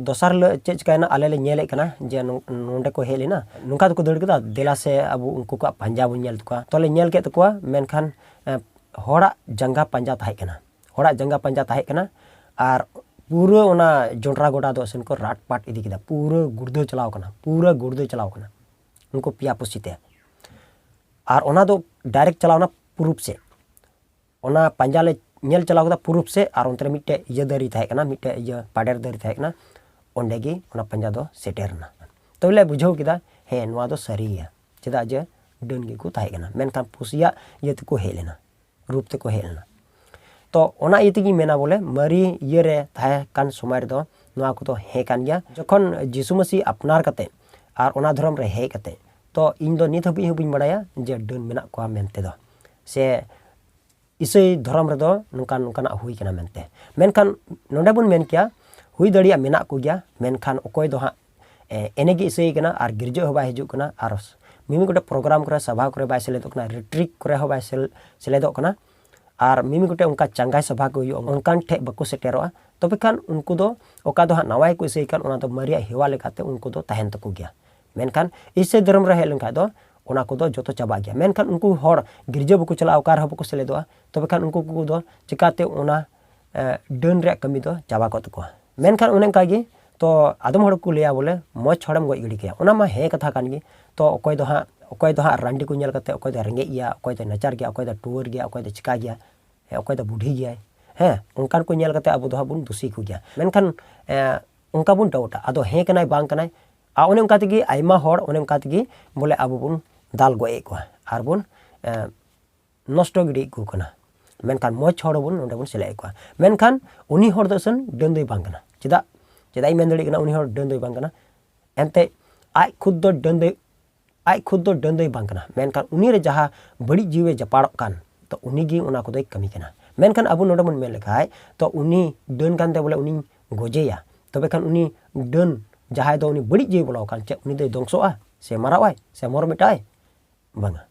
ᱫᱚᱥᱟᱨ ᱦᱤᱞᱳᱜ ᱪᱮᱫ ᱪᱤᱠᱟᱹᱭᱮᱱᱟ, ᱟᱞᱮ ᱞᱮ ᱧᱮᱞᱮᱫ ᱠᱟᱱᱟ ᱡᱮ ᱱᱚ-, ᱱᱚᱸᱰᱮ ᱠᱚ ᱦᱮᱡ ᱞᱮᱱᱟ, ᱱᱚᱝᱠᱟ ᱫᱚᱠᱚ ᱫᱟᱹᱲ ᱠᱮᱫᱟ, ᱫᱮᱞᱟ ᱥᱮ ᱟᱵᱚ ᱩᱱᱠᱩ ᱠᱚᱣᱟᱜ ᱯᱟᱸᱡᱟ ᱵᱚᱱ ᱧᱮᱞ ᱛᱟᱠᱚᱣᱟ᱾ ᱛᱚ ᱞᱮ ᱧᱮᱞ ᱠᱮᱫ ᱛᱟᱠᱚᱣᱟ, ᱢᱮᱱᱠᱷᱟᱱ ᱮ, ᱦᱚᱲᱟᱜ ᱡᱟᱸᱜᱟ ᱯᱟᱸᱡᱟ ᱛᱟᱦᱮᱸ ᱠᱟᱱᱟ, ᱦᱚᱲᱟᱜ ᱡᱟᱸᱜᱟ ᱯᱟᱸᱡᱟ ᱛᱟᱦᱮᱸ ᱠᱟᱱᱟ᱾ ᱟᱨ ᱯᱩᱨᱟᱹ ᱚᱱᱟ ᱡᱚᱱᱰᱨᱟ ᱜᱚᱰᱟ ᱫᱚ ᱥᱮᱱ ᱠᱚ ᱨᱟᱴ ᱯᱟᱴ ᱤᱫᱤ ᱠᱮᱫᱟ, ᱯᱩᱨᱟᱹ ᱜᱩᱲᱫᱟᱹ ᱪᱟᱞᱟᱣ ᱠᱟᱱᱟ, ᱯᱩᱨᱟᱹ ᱜᱩᱲᱫᱟᱹ ᱪᱟᱞᱟᱣ ᱠᱟᱱᱟ ᱩᱱᱠᱩ ᱯᱮᱭᱟ ᱯᱩᱥᱤ ᱛᱮ᱾ ᱟᱨ ᱚᱱᱟ ᱫᱚ direct ᱪᱟᱞᱟᱣ ᱮᱱᱟ ᱯᱩᱨᱩᱵ ᱥᱮᱫ᱾ ᱚᱱᱟ ᱯᱟᱸᱡᱟ ᱞᱮ ᱧᱮᱞ ᱪᱟᱞᱟᱣ ᱠᱮᱫᱟ ᱯᱩᱨᱩᱵ ᱥᱮᱫ, ᱟᱨ ᱚᱱᱛᱮ ᱨᱮ ᱢᱤᱫᱴᱮᱡ ᱤᱭᱟᱹ ᱫᱟᱨᱮ ᱛᱟᱦᱮᱸ ᱠᱟᱱᱟ, ᱢᱤᱫᱴᱮᱡ ᱤᱭᱟᱹ ᱯᱟᱰᱮᱨ ᱫᱟᱨᱮ ᱛᱟᱦᱮᱸ ᱠᱟᱱᱟ, ᱚᱸᱰᱮ ᱜᱮ ᱚᱱᱟ ᱯᱟᱸᱡᱟ ᱫᱚ ᱥᱮᱴᱮᱨ ᱮᱱᱟ᱾ ᱛᱚᱵᱮ ᱞᱮ ᱵᱩᱡᱷᱟᱹᱣ ᱠᱮᱫᱟ, ᱦᱮᱸ, ᱱᱚᱣᱟ ᱫᱚ ᱥᱟᱹᱨᱤ ᱜᱮᱭᱟ, ᱪᱮᱫᱟᱜ ᱡᱮ ᱰᱟᱹᱱ ᱜᱮᱠᱚ ᱛᱟᱦᱮᱸ ᱠᱟᱱᱟ, ᱢᱮᱱᱠᱷᱟᱱ ᱯᱩᱥᱤᱭᱟᱜ ᱤᱭᱟᱹ ᱛᱮᱠᱚ ᱦᱮᱡ ᱞᱮᱱᱟ, ᱨᱩᱯ ᱛᱮᱠᱚ ᱦᱮᱡ ᱞᱮᱱᱟ᱾ ᱛᱚ ᱚᱱᱟ ᱤᱭᱟᱹ ᱛᱮᱜᱮᱧ ᱢᱮᱱᱟ ᱵᱚᱞᱮ, ᱢᱟᱨᱮ ᱤᱭᱟᱹ ᱨᱮ ᱛᱟᱦᱮᱸ ᱠᱟᱱ ᱥᱚᱢᱚᱭ ᱨᱮᱫᱚ ᱱᱚᱣᱟ ᱠᱚᱫᱚ ᱦᱮᱸ ᱠᱟᱱ ᱜᱮᱭᱟ᱾ ᱡᱚᱠᱷᱚᱱ ᱡᱤᱥᱩ ᱢᱟᱹᱥᱤ ᱟᱯᱱᱟᱨ ᱠᱟᱛᱮ ᱟᱨ ᱚᱱᱟ ᱫᱷᱚᱨᱚᱢ ᱨᱮ ᱦᱮᱡ ᱠᱟᱛᱮ, ᱛᱚ ᱤᱧ ᱫᱚ ᱱᱤᱛ ᱦᱟᱹᱵᱤᱡ ᱦᱚᱸ ᱵᱟᱹᱧ ᱵᱟᱲᱟᱭᱟ ᱡᱮ ᱰᱟᱹᱱ ᱢᱮᱱᱟᱜ ᱠᱚᱣᱟ ᱢᱮᱱᱛᱮ ᱫᱚ, ᱥᱮ ᱤᱥᱟᱹᱭ ᱫᱷᱚᱨᱚᱢ ᱨᱮᱫᱚ ᱱᱚᱝᱠᱟᱱ ᱱᱚᱝᱠᱟᱱᱟᱜ ᱦᱩᱭ ᱠᱟᱱᱟ ᱢᱮᱱᱛᱮ᱾ ᱢᱮᱱᱠᱷᱟᱱ ᱱᱚᱰᱮ ᱵᱚᱱ ᱢᱮᱱ ᱠᱮᱭᱟ, ᱦᱩᱭ ᱫᱟᱲᱮᱭᱟᱜᱼᱟ ᱢᱮᱱᱟᱜ ᱠᱚᱜᱮᱭᱟ, ᱢᱮᱱᱠᱷᱟᱱ ᱚᱠᱚᱭ ᱫᱚ ᱦᱟᱸᱜ, ᱮ, ᱮᱱᱮ ᱜᱮ ᱤᱥᱟᱹᱭ ᱠᱟᱱᱟ ᱟᱨ ᱜᱤᱨᱡᱟᱹ ᱦᱚᱸ ᱵᱟᱭ ᱦᱤᱡᱩᱜ ᱠᱟᱱᱟ, ᱟᱨ ᱢᱤᱢᱤᱫ ᱜᱚᱴᱮᱡ ᱯᱨᱳᱜᱨᱟᱢ ᱠᱚᱨᱮ, ᱥᱟᱵᱷᱟ ᱠᱚᱨᱮ ᱵᱟᱭ ᱥᱮᱞᱮᱫᱚᱜ ᱠᱟᱱᱟ, ᱨᱮᱴᱨᱤᱠ ᱠᱚᱨᱮ ᱦᱚᱸ ᱵᱟᱭ ᱥᱮᱞ- ᱥᱮᱞᱮᱫᱚᱜ ᱠᱟᱱᱟ, ᱟᱨ ᱢᱤᱢᱤᱫ ᱜᱚᱴᱮᱡ ᱚᱱᱠᱟ ᱪᱟᱸᱜᱟᱭ ᱥᱟᱵᱷᱟ ᱠᱚ ᱦᱩᱭᱩᱜᱼᱟ, ᱚᱱᱠᱟᱱ ᱴᱷᱮᱡ ᱵᱟᱠᱚ ᱥᱮᱴᱮᱨᱚᱜᱼᱟ, ᱛᱚᱵᱮ ᱠᱷᱟᱱ ᱩᱱᱠᱩ ᱫᱚ ᱚᱠᱟ ᱫᱚ ᱦᱟᱸᱜ ᱱᱟᱣᱟᱭ ᱠᱚ ᱤᱥᱟᱹᱭ ᱠᱷᱟᱱ, ᱚᱱᱟ ᱫᱚ ᱢᱟᱨᱮᱭᱟᱜ ᱦᱮᱣᱟ ᱞᱮᱠᱟᱛᱮ ᱩᱱᱠᱩ ᱫᱚ ᱛᱟᱦᱮᱱ ᱛᱟᱠᱚ ᱜᱮᱭᱟ᱾ ᱢᱮᱱᱠᱷᱟᱱ ᱤᱥᱟᱹᱭ ᱫᱷᱚᱨᱚᱢ ᱨᱮ ᱦᱮᱡ ᱞᱮᱱᱠᱷᱟᱱ ᱫᱚ ᱚᱱᱟ ᱠᱚᱫᱚ ᱡᱚᱛᱚ ᱪᱟᱵᱟᱜ ᱜᱮᱭᱟ᱾ ᱢᱮᱱᱠᱷᱟᱱ ᱩᱱᱠᱩ ᱦᱚᱲ ᱜᱤᱨᱡᱟᱹ ᱵᱟᱠᱚ ᱪᱟᱞᱟᱜᱼᱟ, ᱚᱠᱟ ᱨᱮᱦᱚᱸ ᱵᱟᱠᱚ ᱥᱮᱞᱮᱫᱚᱜᱼᱟ, ᱛᱚᱵᱮ ᱠᱷᱟᱱ ᱩᱱᱠᱩ ᱠᱚᱫᱚ ᱪᱤᱠᱟᱛᱮ ᱚᱱᱟ, ᱮ, ᱰᱟᱹᱱ ᱨᱮᱭᱟᱜ ᱠᱟᱹᱢᱤ ᱫᱚ ᱪᱟᱵᱟ ᱠᱚᱜ ᱛᱟᱠᱚᱣᱟ? ᱢᱮᱱᱠᱷᱟᱱ ᱚᱱᱮ ᱚᱱᱠᱟ ᱜᱮ, ᱛᱚ ᱟᱫᱚᱢ ᱦᱚᱲ ᱠᱚ ᱞᱟᱹᱭᱟ ᱵᱚᱞᱮ ᱢᱚᱡᱽ ᱦᱚᱲᱮᱢ ᱜᱚᱡ ᱜᱤᱰᱤ ᱠᱟᱭᱟ, ᱚᱱᱟ ᱢᱟ ᱦᱮᱸ ᱠᱟᱛᱷᱟ ᱠᱟᱱ ᱜᱮ᱾ ᱛᱚ ᱚᱠᱚᱭ ᱫᱚ ᱦᱟᱸᱜ, ᱚᱠᱚᱭ ᱫᱚ ᱦᱟᱸᱜ ᱨᱟᱺᱰᱤ ᱠᱚ ᱧᱮᱞ ᱠᱟᱛᱮ, ᱚᱠᱚᱭ ᱫᱚ ᱨᱮᱸᱜᱮᱡ ᱜᱮᱭᱟ, ᱚᱠᱚᱭ ᱫᱚ ᱱᱟᱪᱟᱨ ᱜᱮᱭᱟ, ᱚᱠᱚᱭ ᱫᱚ ᱴᱩᱣᱟᱹᱨ ᱜᱮᱭᱟ, ᱚᱠᱚᱭ ᱫᱚ ᱪᱤᱠᱟ ᱜᱮᱭᱟ, ᱦᱮᱸ, ᱚᱠᱚᱭ ᱫᱚ ᱵᱩᱰᱷᱤ ᱜᱮᱭᱟᱭ, ᱦᱮᱸ, ᱚᱱᱠᱟᱱ ᱠᱚ ᱧᱮᱞ ᱠᱟᱛᱮ ᱟᱵᱚ ᱫᱚ ᱦᱟᱸᱜ ᱵᱚᱱ ᱫᱩᱥᱤ ᱠᱚ ᱜᱮᱭᱟ᱾ ᱢᱮᱱᱠᱷᱟᱱ, ᱮ, ᱚᱱᱠᱟ ᱵᱚᱱ ᱰᱟᱣᱩᱴᱟ, ᱟᱫᱚ ᱦᱮᱸ ᱠᱟᱱᱟᱭ ᱵᱟᱝ ᱠᱟᱱᱟᱭ, ᱟᱨ ᱚᱱᱮ ᱚᱱᱠᱟ ᱛᱮᱜᱮ ᱟᱭᱢᱟ ᱦᱚᱲ ᱚᱱᱮ ᱚᱱᱠᱟ ᱛᱮᱜᱮ ᱵᱚᱞᱮ ᱟᱵᱚ ᱵᱚᱱ ᱫᱟᱞ ᱜᱚᱡ ᱮᱫ ᱠᱚᱣᱟ ᱟᱨ ᱵᱚᱱ, ᱮ, ᱱᱚᱥᱴᱚ ᱜᱤᱰᱤᱭᱮᱫ ᱠᱚ ᱠᱟᱱᱟ᱾ ᱢᱮᱱᱠᱷᱟᱱ ᱢᱚᱡᱽ ᱦᱚᱲ ᱦᱚᱸᱵᱚᱱ ᱱᱚᱰᱮ ᱵᱚᱱ ᱥᱮᱞᱮᱫ ᱮᱫ ᱠᱚᱣᱟ᱾ ᱢᱮᱱᱠᱷᱟᱱ ᱩᱱᱤ ᱦᱚᱲ ᱫᱚ ᱟᱥᱚᱞ ᱰᱟᱹᱱ ᱫᱚᱭ ᱵᱟᱝ ᱠᱟᱱᱟ᱾ ᱪᱮᱫᱟᱜ? ᱪᱮᱫᱟᱜ ᱤᱧ ᱢᱮᱱ ᱫᱟᱲᱮᱭᱟᱜ ᱠᱟᱱᱟ ᱩᱱᱤ ᱦᱚᱲ ᱰᱟᱹᱱ ᱫᱚᱭ ᱵᱟᱝ ᱠᱟᱱᱟ? ᱮᱱᱛᱮᱫ ᱟᱡ ᱠᱷᱩᱫ ᱫᱚ ᱰᱟᱹᱱ ᱫᱚᱭ, ᱟᱡ ᱠᱷᱩᱫ ᱫᱚ ᱰᱟᱹᱱ ᱫᱚᱭ ᱵᱟᱝ ᱠᱟᱱᱟ, ᱢᱮᱱᱠᱷᱟᱱ ᱩᱱᱤ ᱨᱮ ᱡᱟᱦᱟᱸ ᱵᱟᱹᱲᱤᱡ ᱡᱤᱣᱤ ᱡᱟᱯᱟᱲᱚᱜ ᱠᱟᱱ, ᱛᱚ ᱩᱱᱤ ᱜᱮ ᱚᱱᱟ ᱠᱚᱫᱚᱭ ᱠᱟᱹᱢᱤ ᱠᱟᱱᱟ᱾ ᱢᱮᱱᱠᱷᱟᱱ ᱟᱵᱚ ᱱᱚᱰᱮ ᱵᱚᱱ ᱢᱮᱱ ᱞᱮᱠᱷᱟᱡ, ᱛᱚ ᱩᱱᱤ ᱰᱟᱹᱱ ᱠᱟᱱᱛᱮ ᱵᱚᱞᱮ ᱩᱱᱤᱧ ᱜᱚᱡᱮᱭᱟ, ᱛᱚᱵᱮ ᱠᱷᱟᱱ ᱩᱱᱤ ᱰᱟᱹᱱ ᱡᱟᱦᱟᱸᱭ ᱫᱚ ᱩᱱᱤ ᱵᱟᱹᱲᱤᱡ ᱡᱤᱣᱤ ᱵᱚᱞᱚ ᱟᱠᱟᱱ, ᱪᱮᱫ ᱩᱱᱤ ᱫᱚᱭ ᱫᱷᱚᱝᱥᱚᱜᱼᱟ ᱥᱮ ᱢᱟᱨᱟᱣ ᱟᱭ ᱥᱮ ᱢᱚᱨ ᱢᱮᱴᱟᱜ ᱟᱭ? ᱵᱟᱝᱟ᱾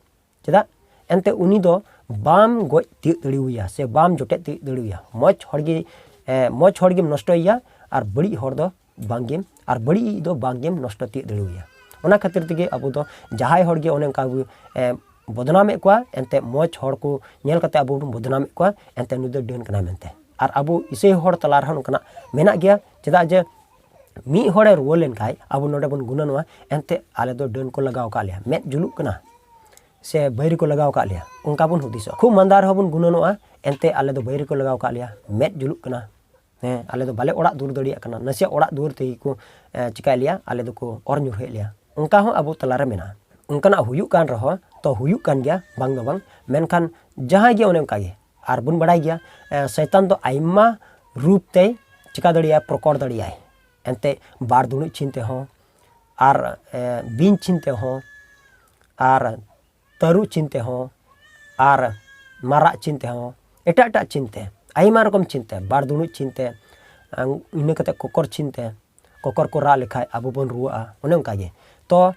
ᱪᱮᱫᱟᱜ? ᱮᱱᱛᱮ ᱩᱱᱤ ᱫᱚ ᱵᱟᱢ ᱜᱚᱡ ᱛᱤᱭᱳᱜ ᱫᱟᱲᱮᱣᱟᱭᱟ ᱥᱮ ᱵᱟᱢ ᱡᱚᱴᱮᱫ ᱛᱤᱭᱳᱜ ᱫᱟᱲᱮᱣᱟᱭᱟ᱾ ᱢᱚᱡᱽ ᱦᱚᱲ ᱜᱮ, ᱮ, ᱢᱚᱡᱽ ᱦᱚᱲ ᱜᱮᱢ ᱱᱚᱥᱴᱚᱭᱮᱭᱟ ᱟᱨ ᱵᱟᱹᱲᱤᱡ ᱦᱚᱲ ᱫᱚ ᱵᱟᱝᱜᱮᱢ, ᱟᱨ ᱵᱟᱹᱲᱤᱡ ᱫᱚ ᱵᱟᱝᱜᱮᱢ ᱱᱚᱥᱴᱚ ᱛᱤᱭᱳᱜ ᱫᱟᱲᱮᱣᱟᱭᱟ᱾ ᱚᱱᱟ ᱠᱷᱟᱹᱛᱤᱨ ᱛᱮᱜᱮ ᱟᱵᱚ ᱫᱚ ᱡᱟᱦᱟᱸᱭ ᱦᱚᱲ ᱜᱮ ᱚᱱᱮ ᱚᱱᱠᱟ ᱵᱚ, ᱮ, ᱵᱚᱫᱱᱟᱢᱮᱫ ᱠᱚᱣᱟ, ᱮᱱᱛᱮ ᱢᱚᱡᱽ ᱦᱚᱲ ᱠᱚ ᱧᱮᱞ ᱠᱟᱛᱮ ᱟᱵᱚ ᱵᱚᱱ ᱵᱚᱫᱱᱟᱢᱮᱫ ᱠᱚᱣᱟ, ᱮᱱᱛᱮ ᱱᱩᱭ ᱫᱚ ᱰᱟᱹᱱ ᱠᱟᱱᱟᱭ ᱢᱮᱱᱛᱮ᱾ ᱟᱨ ᱟᱵᱚ ᱤᱥᱟᱹᱭ ᱦᱚᱲ ᱛᱟᱞᱟ ᱨᱮᱦᱚᱸ ᱱᱚᱝᱠᱟᱱᱟᱜ ᱢᱮᱱᱟᱜ ᱜᱮᱭᱟ᱾ ᱪᱮᱫᱟᱜ ᱡᱮ ᱢᱤᱫ ᱦᱚᱲᱮ ᱨᱩᱣᱟᱹ ᱞᱮᱱᱠᱷᱟᱡ ᱟᱵᱚ ᱱᱚᱰᱮ ᱵᱚᱱ ᱜᱩᱱᱟᱹᱱᱚᱜᱼᱟ, ᱮᱱᱛᱮ ᱟᱞᱮ ᱫᱚ ᱰᱟᱹᱱ ᱠᱚ ᱞᱟᱜᱟᱣ ᱟᱠᱟᱫ ᱞᱮᱭᱟ, ᱢᱮᱫ ᱡᱩᱞᱩᱜ ᱠᱟᱱᱟ, ᱥᱮ ᱵᱟᱹᱭᱨᱤ ᱠᱚ ᱞᱟᱜᱟᱣ ᱟᱠᱟᱫ ᱞᱮᱭᱟ, ᱚᱱᱠᱟ ᱵᱚᱱ ᱦᱩᱫᱤᱥᱚᱜᱼᱟ᱾ ᱠᱷᱩᱜ ᱢᱟᱸᱫᱟ ᱨᱮᱦᱚᱸ ᱵᱚᱱ ᱜᱩᱱᱟᱹᱱᱚᱜᱼᱟ, ᱮᱱᱛᱮ ᱟᱞᱮ ᱫᱚ ᱵᱟᱹᱭᱨᱤ ᱠᱚ ᱞᱟᱜᱟᱣ ᱟᱠᱟᱫ ᱞᱮᱭᱟ, ᱢᱮᱫ ᱡᱩᱞᱩᱜ ᱠᱟᱱᱟ, ᱦᱮᱸ, ᱟᱞᱮ ᱫᱚ ᱵᱟᱞᱮ ᱚᱲᱟᱜ ᱫᱩᱣᱟᱹᱨ ᱫᱟᱲᱮᱭᱟᱜ ᱠᱟᱱᱟ, ᱱᱟᱥᱮᱭᱟᱜ ᱚᱲᱟᱜ ᱫᱩᱣᱟᱹᱨ ᱛᱮᱜᱮ ᱠᱚ, ᱮ, ᱪᱤᱠᱟᱭᱮᱫ ᱞᱮᱭᱟ, ᱟᱞᱮ ᱫᱚᱠᱚ ᱚᱨ ᱧᱩᱨᱦᱩᱭᱮᱫ ᱞᱮᱭᱟ᱾ ᱚᱱᱠᱟ ᱦᱚᱸ ᱟᱵᱚ ᱛᱟᱞᱟᱨᱮ ᱢᱮᱱᱟᱜᱼᱟ᱾ ᱚᱱᱠᱟᱱᱟᱜ ᱦᱩᱭᱩᱜ ᱠᱟᱱ ᱨᱮᱦᱚᱸ, ᱛᱚ ᱦᱩᱭᱩᱜ ᱠᱟᱱ ᱜᱮᱭᱟ, ᱵᱟᱝ ᱫᱚ ᱵᱟᱝ, ᱢᱮᱱᱠᱷᱟᱱ ᱡᱟᱦᱟᱸᱭ ᱜᱮ ᱚᱱᱮ ᱚᱱᱠᱟ ᱜᱮ, ᱟᱨ ᱵᱚᱱ ᱵᱟᱲᱟᱭ ᱜᱮᱭᱟ, ᱮ, ᱥᱚᱭᱛᱟᱱ ᱫᱚ ᱟᱭᱢᱟ ᱨᱩᱯ ᱛᱮᱭ ᱪᱤᱠᱟ ᱫᱟᱲᱮᱭᱟᱜᱼᱟ, ᱯᱨᱚᱠᱚᱴ ᱫᱟᱲᱮᱭᱟᱜᱼᱟᱭ᱾ ᱮᱱᱛᱮ ᱵᱟᱨ ᱫᱩᱲᱩᱵ ᱪᱤᱱ ᱛᱮᱦᱚᱸ, ᱟᱨ, ᱮ, ᱵᱤᱧ ᱪᱤᱱ ᱛᱮᱦᱚᱸ, ᱟᱨ ᱛᱟᱹᱨᱩᱵ ᱪᱤᱱ ᱛᱮᱦᱚᱸ, ᱟᱨ ᱢᱟᱨᱟᱜ ᱪᱤᱱ ᱛᱮᱦᱚᱸ, ᱮᱴᱟᱜ ᱮᱴᱟᱜ ᱪᱤᱱ ᱛᱮ, ᱟᱭᱢᱟ ᱨᱚᱠᱚᱢ ᱪᱤᱱ ᱛᱮ, ᱵᱟᱨ ᱫᱩᱲᱩᱵ ᱪᱤᱱ ᱛᱮ, ᱟᱝ-, ᱤᱱᱟᱹ ᱠᱟᱛᱮ ᱠᱚᱠᱚᱨ ᱪᱤᱱ ᱛᱮ, ᱠᱚᱠᱚᱨ ᱠᱚ ᱨᱟᱜ ᱞᱮᱠᱷᱟᱡ ᱟᱵᱚ ᱵᱚᱱ ᱨᱩᱣᱟᱹᱜᱼᱟ, ᱚᱱᱮ ᱚᱱᱠᱟ ᱜᱮ᱾ ᱛᱚ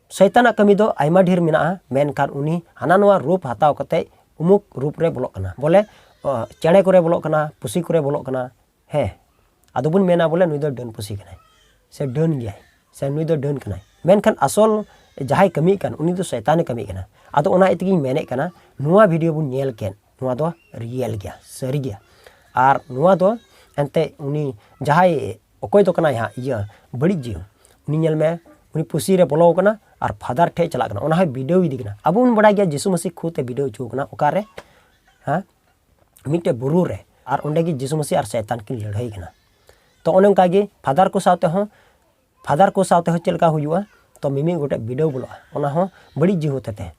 ᱥᱚᱭᱛᱟᱱᱟᱜ ᱠᱟᱹᱢᱤ ᱫᱚ ᱟᱭᱢᱟ ᱰᱷᱮᱨ ᱢᱮᱱᱟᱜᱼᱟ, ᱢᱮᱱᱠᱷᱟᱱ ᱩᱱᱤ ᱦᱟᱱᱟ ᱱᱚᱣᱟ ᱨᱩᱯ ᱦᱟᱛᱟᱣ ᱠᱟᱛᱮ ᱩᱢᱩᱠ ᱨᱩᱯ ᱨᱮ ᱵᱚᱞᱚᱜ ᱠᱟᱱᱟ, ᱵᱚᱞᱮ ᱚ, ᱪᱮᱬᱮ ᱠᱚᱨᱮ ᱵᱚᱞᱚᱜ ᱠᱟᱱᱟ, ᱯᱩᱥᱤ ᱠᱚᱨᱮ ᱵᱚᱞᱚᱜ ᱠᱟᱱᱟ᱾ ᱦᱮᱸ, ᱟᱫᱚ ᱵᱚᱱ ᱢᱮᱱᱟ ᱵᱚᱞᱮ ᱱᱩᱭ ᱫᱚ ᱰᱟᱹᱱ ᱯᱩᱥᱤ ᱠᱟᱱᱟᱭ, ᱥᱮ ᱰᱟᱹᱱ ᱜᱮᱭᱟᱭ, ᱥᱮ ᱱᱩᱭ ᱫᱚ ᱰᱟᱹᱱ ᱠᱟᱱᱟᱭ, ᱢᱮᱱᱠᱷᱟᱱ ᱟᱥᱚᱞ ᱡᱟᱦᱟᱸᱭ ᱠᱟᱹᱢᱤᱭᱮᱫ ᱠᱟᱱ ᱩᱱᱤ ᱫᱚ ᱥᱚᱭᱛᱟᱱᱮ ᱠᱟᱹᱢᱤᱭᱮᱫ ᱠᱟᱱᱟ᱾ ᱟᱫᱚ ᱚᱱᱟ ᱤᱭᱟᱹ ᱛᱮᱜᱮᱧ ᱢᱮᱱᱮᱫ ᱠᱟᱱᱟ, ᱱᱚᱣᱟ ᱵᱷᱤᱰᱤᱭᱳ ᱵᱚᱱ ᱧᱮᱞ ᱠᱮᱫ, ᱱᱚᱣᱟ ᱫᱚ ᱨᱤᱭᱮᱞ ᱜᱮᱭᱟ, ᱥᱟᱹᱨᱤ ᱜᱮᱭᱟ᱾ ᱟᱨ ᱱᱚᱣᱟ ᱫᱚ ᱮᱱᱛᱮ ᱩᱱᱤ ᱡᱟᱦᱟᱸᱭ ᱚᱠᱚᱭ ᱫᱚ ᱠᱟᱱᱟᱭ ᱦᱟᱸᱜ ᱤᱭᱟᱹ ᱵᱟᱹᱲᱤᱡ ᱡᱤᱣᱤ, ᱩᱱᱤ ᱧᱮᱞ ᱢᱮ, ᱩᱱᱤ ᱯᱩᱥᱤ ᱨᱮ ᱵᱚᱞᱚ ᱟᱠᱟᱱᱟ ᱟᱨ ᱯᱷᱟᱫᱟᱨ ᱴᱷᱮᱡ ᱪᱟᱞᱟᱜ ᱠᱟᱱᱟ, ᱚᱱᱟ ᱦᱚᱸᱭ ᱵᱤᱰᱟᱹᱣ ᱤᱫᱤ ᱠᱟᱱᱟ᱾ ᱟᱵᱚ ᱵᱚᱱ ᱵᱟᱲᱟᱭ ᱜᱮᱭᱟ ᱡᱤᱥᱩ ᱢᱟᱹᱥᱤ ᱠᱷᱩᱫ ᱮ ᱵᱤᱰᱟᱹᱣ ᱦᱚᱪᱚ ᱠᱟᱱᱟ, ᱚᱠᱟᱨᱮ? ᱦᱮᱸ, ᱢᱤᱫᱴᱮᱡ ᱵᱩᱨᱩ ᱨᱮ, ᱟᱨ ᱚᱸᱰᱮ ᱜᱮ ᱡᱤᱥᱩ ᱢᱟᱹᱥᱤ ᱟᱨ ᱥᱚᱭᱛᱟᱱ ᱠᱤᱱ ᱞᱟᱹᱲᱦᱟᱹᱭ ᱠᱟᱱᱟ᱾ ᱛᱚ ᱚᱱᱮ ᱚᱱᱠᱟ ᱜᱮ ᱯᱷᱟᱫᱟᱨ ᱠᱚ ᱥᱟᱶᱛᱮ ᱦᱚᱸ, ᱯᱷᱟᱫᱟᱨ ᱠᱚ ᱥᱟᱶᱛᱮ ᱦᱚᱸ ᱪᱮᱫ ᱞᱮᱠᱟ ᱦᱩᱭᱩᱜᱼᱟ? ᱛᱚ ᱢᱤᱢᱤᱫ ᱜᱚᱴᱮᱡ ᱵᱤᱰᱟᱹᱣ ᱵᱚᱞᱚᱜᱼᱟ, ᱚᱱᱟ ᱦᱚᱸ ᱵᱟᱹᱲᱤᱡ ᱡᱤᱣᱤ ᱦᱚᱛᱮᱛᱮ᱾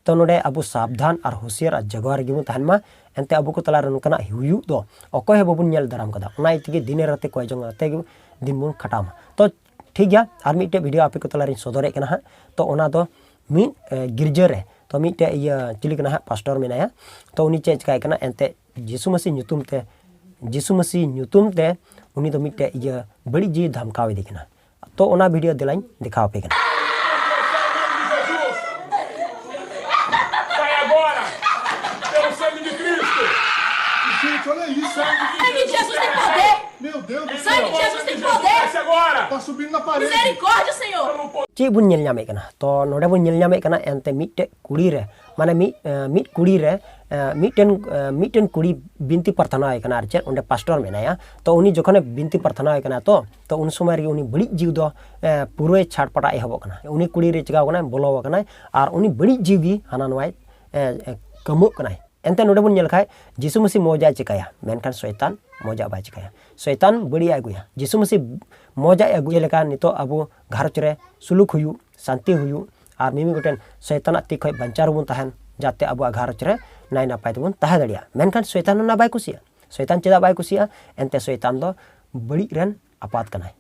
ᱛᱚ ᱱᱚᱰᱮ ᱟᱵᱚ ᱥᱟᱵᱫᱷᱟᱱ ᱟᱨ ᱦᱩᱥᱤᱭᱟᱨ ᱟᱨ ᱡᱟᱜᱣᱟᱨ ᱜᱮᱵᱚᱱ ᱛᱟᱦᱮᱱ ᱢᱟ᱾ ᱮᱱᱛᱮ ᱟᱵᱚ ᱠᱚ ᱛᱟᱞᱟᱨᱮ ᱱᱚᱝᱠᱟᱱᱟᱜ ᱦᱩᱭᱩᱜ ᱫᱚ ᱚᱠᱚᱭ ᱦᱚᱸ ᱵᱟᱵᱚᱱ ᱧᱮᱞ ᱫᱟᱨᱟᱢ ᱠᱟᱫᱟ, ᱚᱱᱟ ᱤᱭᱟᱹ ᱛᱮᱜᱮ ᱫᱤᱱᱮ ᱨᱟᱛᱮ ᱠᱚᱭ ᱡᱚᱝ ᱟᱛᱮ ᱜᱮ ᱫᱤᱱ ᱵᱚᱱ ᱠᱷᱟᱴᱟᱣ ᱢᱟ᱾ ᱛᱚ ᱴᱷᱤᱠ ᱜᱮᱭᱟ, ᱟᱨ ᱢᱤᱫᱴᱮᱡ ᱵᱷᱤᱰᱤᱭᱳ ᱟᱯᱮ ᱠᱚ ᱛᱟᱞᱟᱨᱤᱧ ᱥᱚᱫᱚᱨᱮᱫ ᱠᱟᱱᱟ ᱦᱟᱸᱜ᱾ ᱛᱚ ᱚᱱᱟ ᱫᱚ ᱢᱤᱫ ᱮ, ᱜᱤᱨᱡᱟᱹ ᱨᱮ, ᱛᱚ ᱢᱤᱫᱴᱮᱡ ᱤᱭᱟᱹ ᱪᱤᱞᱤ ᱠᱟᱱᱟ ᱦᱟᱸᱜ, ᱯᱟᱥᱴᱚᱨ ᱢᱮᱱᱟᱭᱟ᱾ ᱛᱚ ᱩᱱᱤ ᱪᱮᱫ ᱪᱤᱠᱟᱭ ᱠᱟᱱᱟ ᱮᱱᱛᱮ, ᱡᱤᱥᱩ ᱢᱟᱹᱥᱤ ᱧᱩᱛᱩᱢ ᱛᱮ, ᱡᱤᱥᱩ ᱢᱟᱹᱥᱤ ᱧᱩᱛᱩᱢ ᱛᱮ ᱩᱱᱤ ᱫᱚ ᱢᱤᱫᱴᱮᱡ ᱤᱭᱟᱹ ᱵᱟᱹᱲᱤᱡ ᱡᱤᱣᱤ ᱫᱷᱟᱢᱠᱟᱣ ᱮᱫᱮ ᱠᱟᱱᱟ᱾ ᱛᱚ ᱚᱱᱟ ᱵᱷᱤᱰᱤᱭᱳ ᱫᱮᱞᱟᱧ ᱫᱮᱠᱷᱟᱣ ᱟᱯᱮ ᱠᱟᱱᱟ᱾ Sai agora! Pelo sangue de Cristo! Gente, olha isso! Sangue de Jesus tem poder! Meu Deus do céu! Sangue de Jesus tem poder! Desce agora! Tá subindo na parede! Misericórdia, Senhor! ᱪᱮᱫ ᱵᱚᱱ ᱧᱮᱞ ᱧᱟᱢᱮᱫ ᱠᱟᱱᱟ? ᱛᱚ ᱱᱚᱰᱮ ᱵᱚᱱ ᱧᱮᱞ ᱧᱟᱢᱮᱫ ᱠᱟᱱᱟ ᱮᱱᱛᱮ ᱢᱤᱫᱴᱮᱡ ᱠᱩᱲᱤ ᱨᱮ, ᱢᱟᱱᱮ ᱢᱤᱫ, ᱮ, ᱢᱤᱫ ᱠᱩᱲᱤ ᱨᱮ, ᱮ, ᱢᱤᱫᱴᱮᱱ, ᱮ, ᱢᱤᱫᱴᱮᱱ ᱠᱩᱲᱤ ᱵᱤᱱᱛᱤ ᱯᱨᱟᱨᱛᱷᱱᱟ ᱟᱭ ᱠᱟᱱᱟ, ᱟᱨ ᱪᱮᱫ ᱚᱸᱰᱮ ᱯᱟᱥᱴᱚᱨ ᱢᱮᱱᱟᱭᱟ᱾ ᱛᱚ ᱩᱱᱤ ᱡᱚᱠᱷᱚᱱᱮ ᱵᱤᱱᱛᱤ ᱯᱨᱟᱨᱛᱷᱱᱟ ᱟᱭ ᱠᱟᱱᱟ, ᱛᱚ, ᱛᱚ ᱩᱱ ᱥᱚᱢᱚᱭ ᱨᱮᱜᱮ ᱩᱱᱤ ᱵᱟᱹᱲᱤᱡ ᱡᱤᱣᱤ ᱫᱚ, ᱮ, ᱯᱩᱨᱟᱹᱭ ᱪᱷᱟᱴᱯᱟᱴᱟ ᱮᱦᱚᱵᱚᱜ ᱠᱟᱱᱟ᱾ ᱩᱱᱤ ᱠᱩᱲᱤ ᱨᱮ ᱪᱤᱠᱟᱣ ᱠᱟᱱᱟᱭ? ᱵᱚᱞᱚ ᱟᱠᱟᱱᱟᱭ, ᱟᱨ ᱩᱱᱤ ᱵᱟᱹᱲᱤᱡ ᱡᱤᱣᱤ ᱜᱮ ᱦᱟᱱᱟ ᱱᱚᱣᱟᱭ, ᱮ, ᱮ, ᱠᱟᱹᱢᱚᱜ ᱠᱟᱱᱟᱭ᱾ ᱮᱱᱛᱮ ᱱᱚᱰᱮ ᱵᱚᱱ ᱧᱮᱞ ᱠᱷᱟᱡ, ᱡᱤᱥᱩ ᱢᱟᱹᱥᱤ ᱢᱚᱡᱟᱭ ᱪᱤᱠᱟᱭᱟ, ᱢᱮᱱᱠᱷᱟᱱ ᱥᱚᱭᱛᱟᱱ ᱢᱚᱡᱟ ᱵᱟᱭ ᱪᱤᱠᱟᱭᱟ᱾ ᱥᱚᱭᱛᱟᱱ ᱵᱟᱹᱲᱤᱡ ᱮ ᱟᱹᱜᱩᱭᱟ᱾ ᱡᱤᱥᱩ ᱢᱟᱹᱥᱤ ᱢᱚᱡᱟᱭ ᱟᱹᱜᱩᱭ ᱞᱮᱠᱟ ᱱᱤᱛᱚᱜ ᱟᱵᱚ ᱜᱷᱟᱨᱚᱸᱡᱽ ᱨᱮ ᱥᱩᱞᱩᱠ ᱦᱩᱭᱩᱜ, ᱥᱟᱱᱛᱤ ᱦᱩᱭᱩᱜ, ᱟᱨ ᱢᱤᱢᱤᱫ ᱜᱚᱴᱮᱱ ᱥᱚᱭᱛᱟᱱᱟᱜ ᱛᱤ ᱠᱷᱚᱱ ᱵᱟᱧᱪᱟᱣ ᱨᱮᱵᱚᱱ ᱛᱟᱦᱮᱱ, ᱡᱟᱛᱮ ᱟᱵᱚᱣᱟᱜ ᱜᱷᱟᱨᱚᱸᱡᱽ ᱨᱮ ᱱᱟᱭ ᱱᱟᱯᱟᱭ ᱛᱮᱵᱚᱱ ᱛᱟᱦᱮᱸ ᱫᱟᱲᱮᱭᱟᱜᱼᱟ᱾ ᱢᱮᱱᱠᱷᱟᱱ ᱥᱚᱭᱛᱟᱱ ᱚᱱᱟ ᱵᱟᱭ ᱠᱩᱥᱤᱭᱟᱜᱼᱟ᱾ ᱥᱚᱭᱛᱟᱱ ᱪᱮᱫᱟᱜ ᱵᱟᱭ ᱠᱩᱥᱤᱭᱟᱜᱼᱟ? ᱮᱱᱛᱮ ᱥᱚᱭᱛᱟᱱ ᱫᱚ ᱵᱟᱹᱲᱤᱡ ᱨᱮᱱ ᱟᱯᱟᱛ ᱠᱟᱱᱟᱭ᱾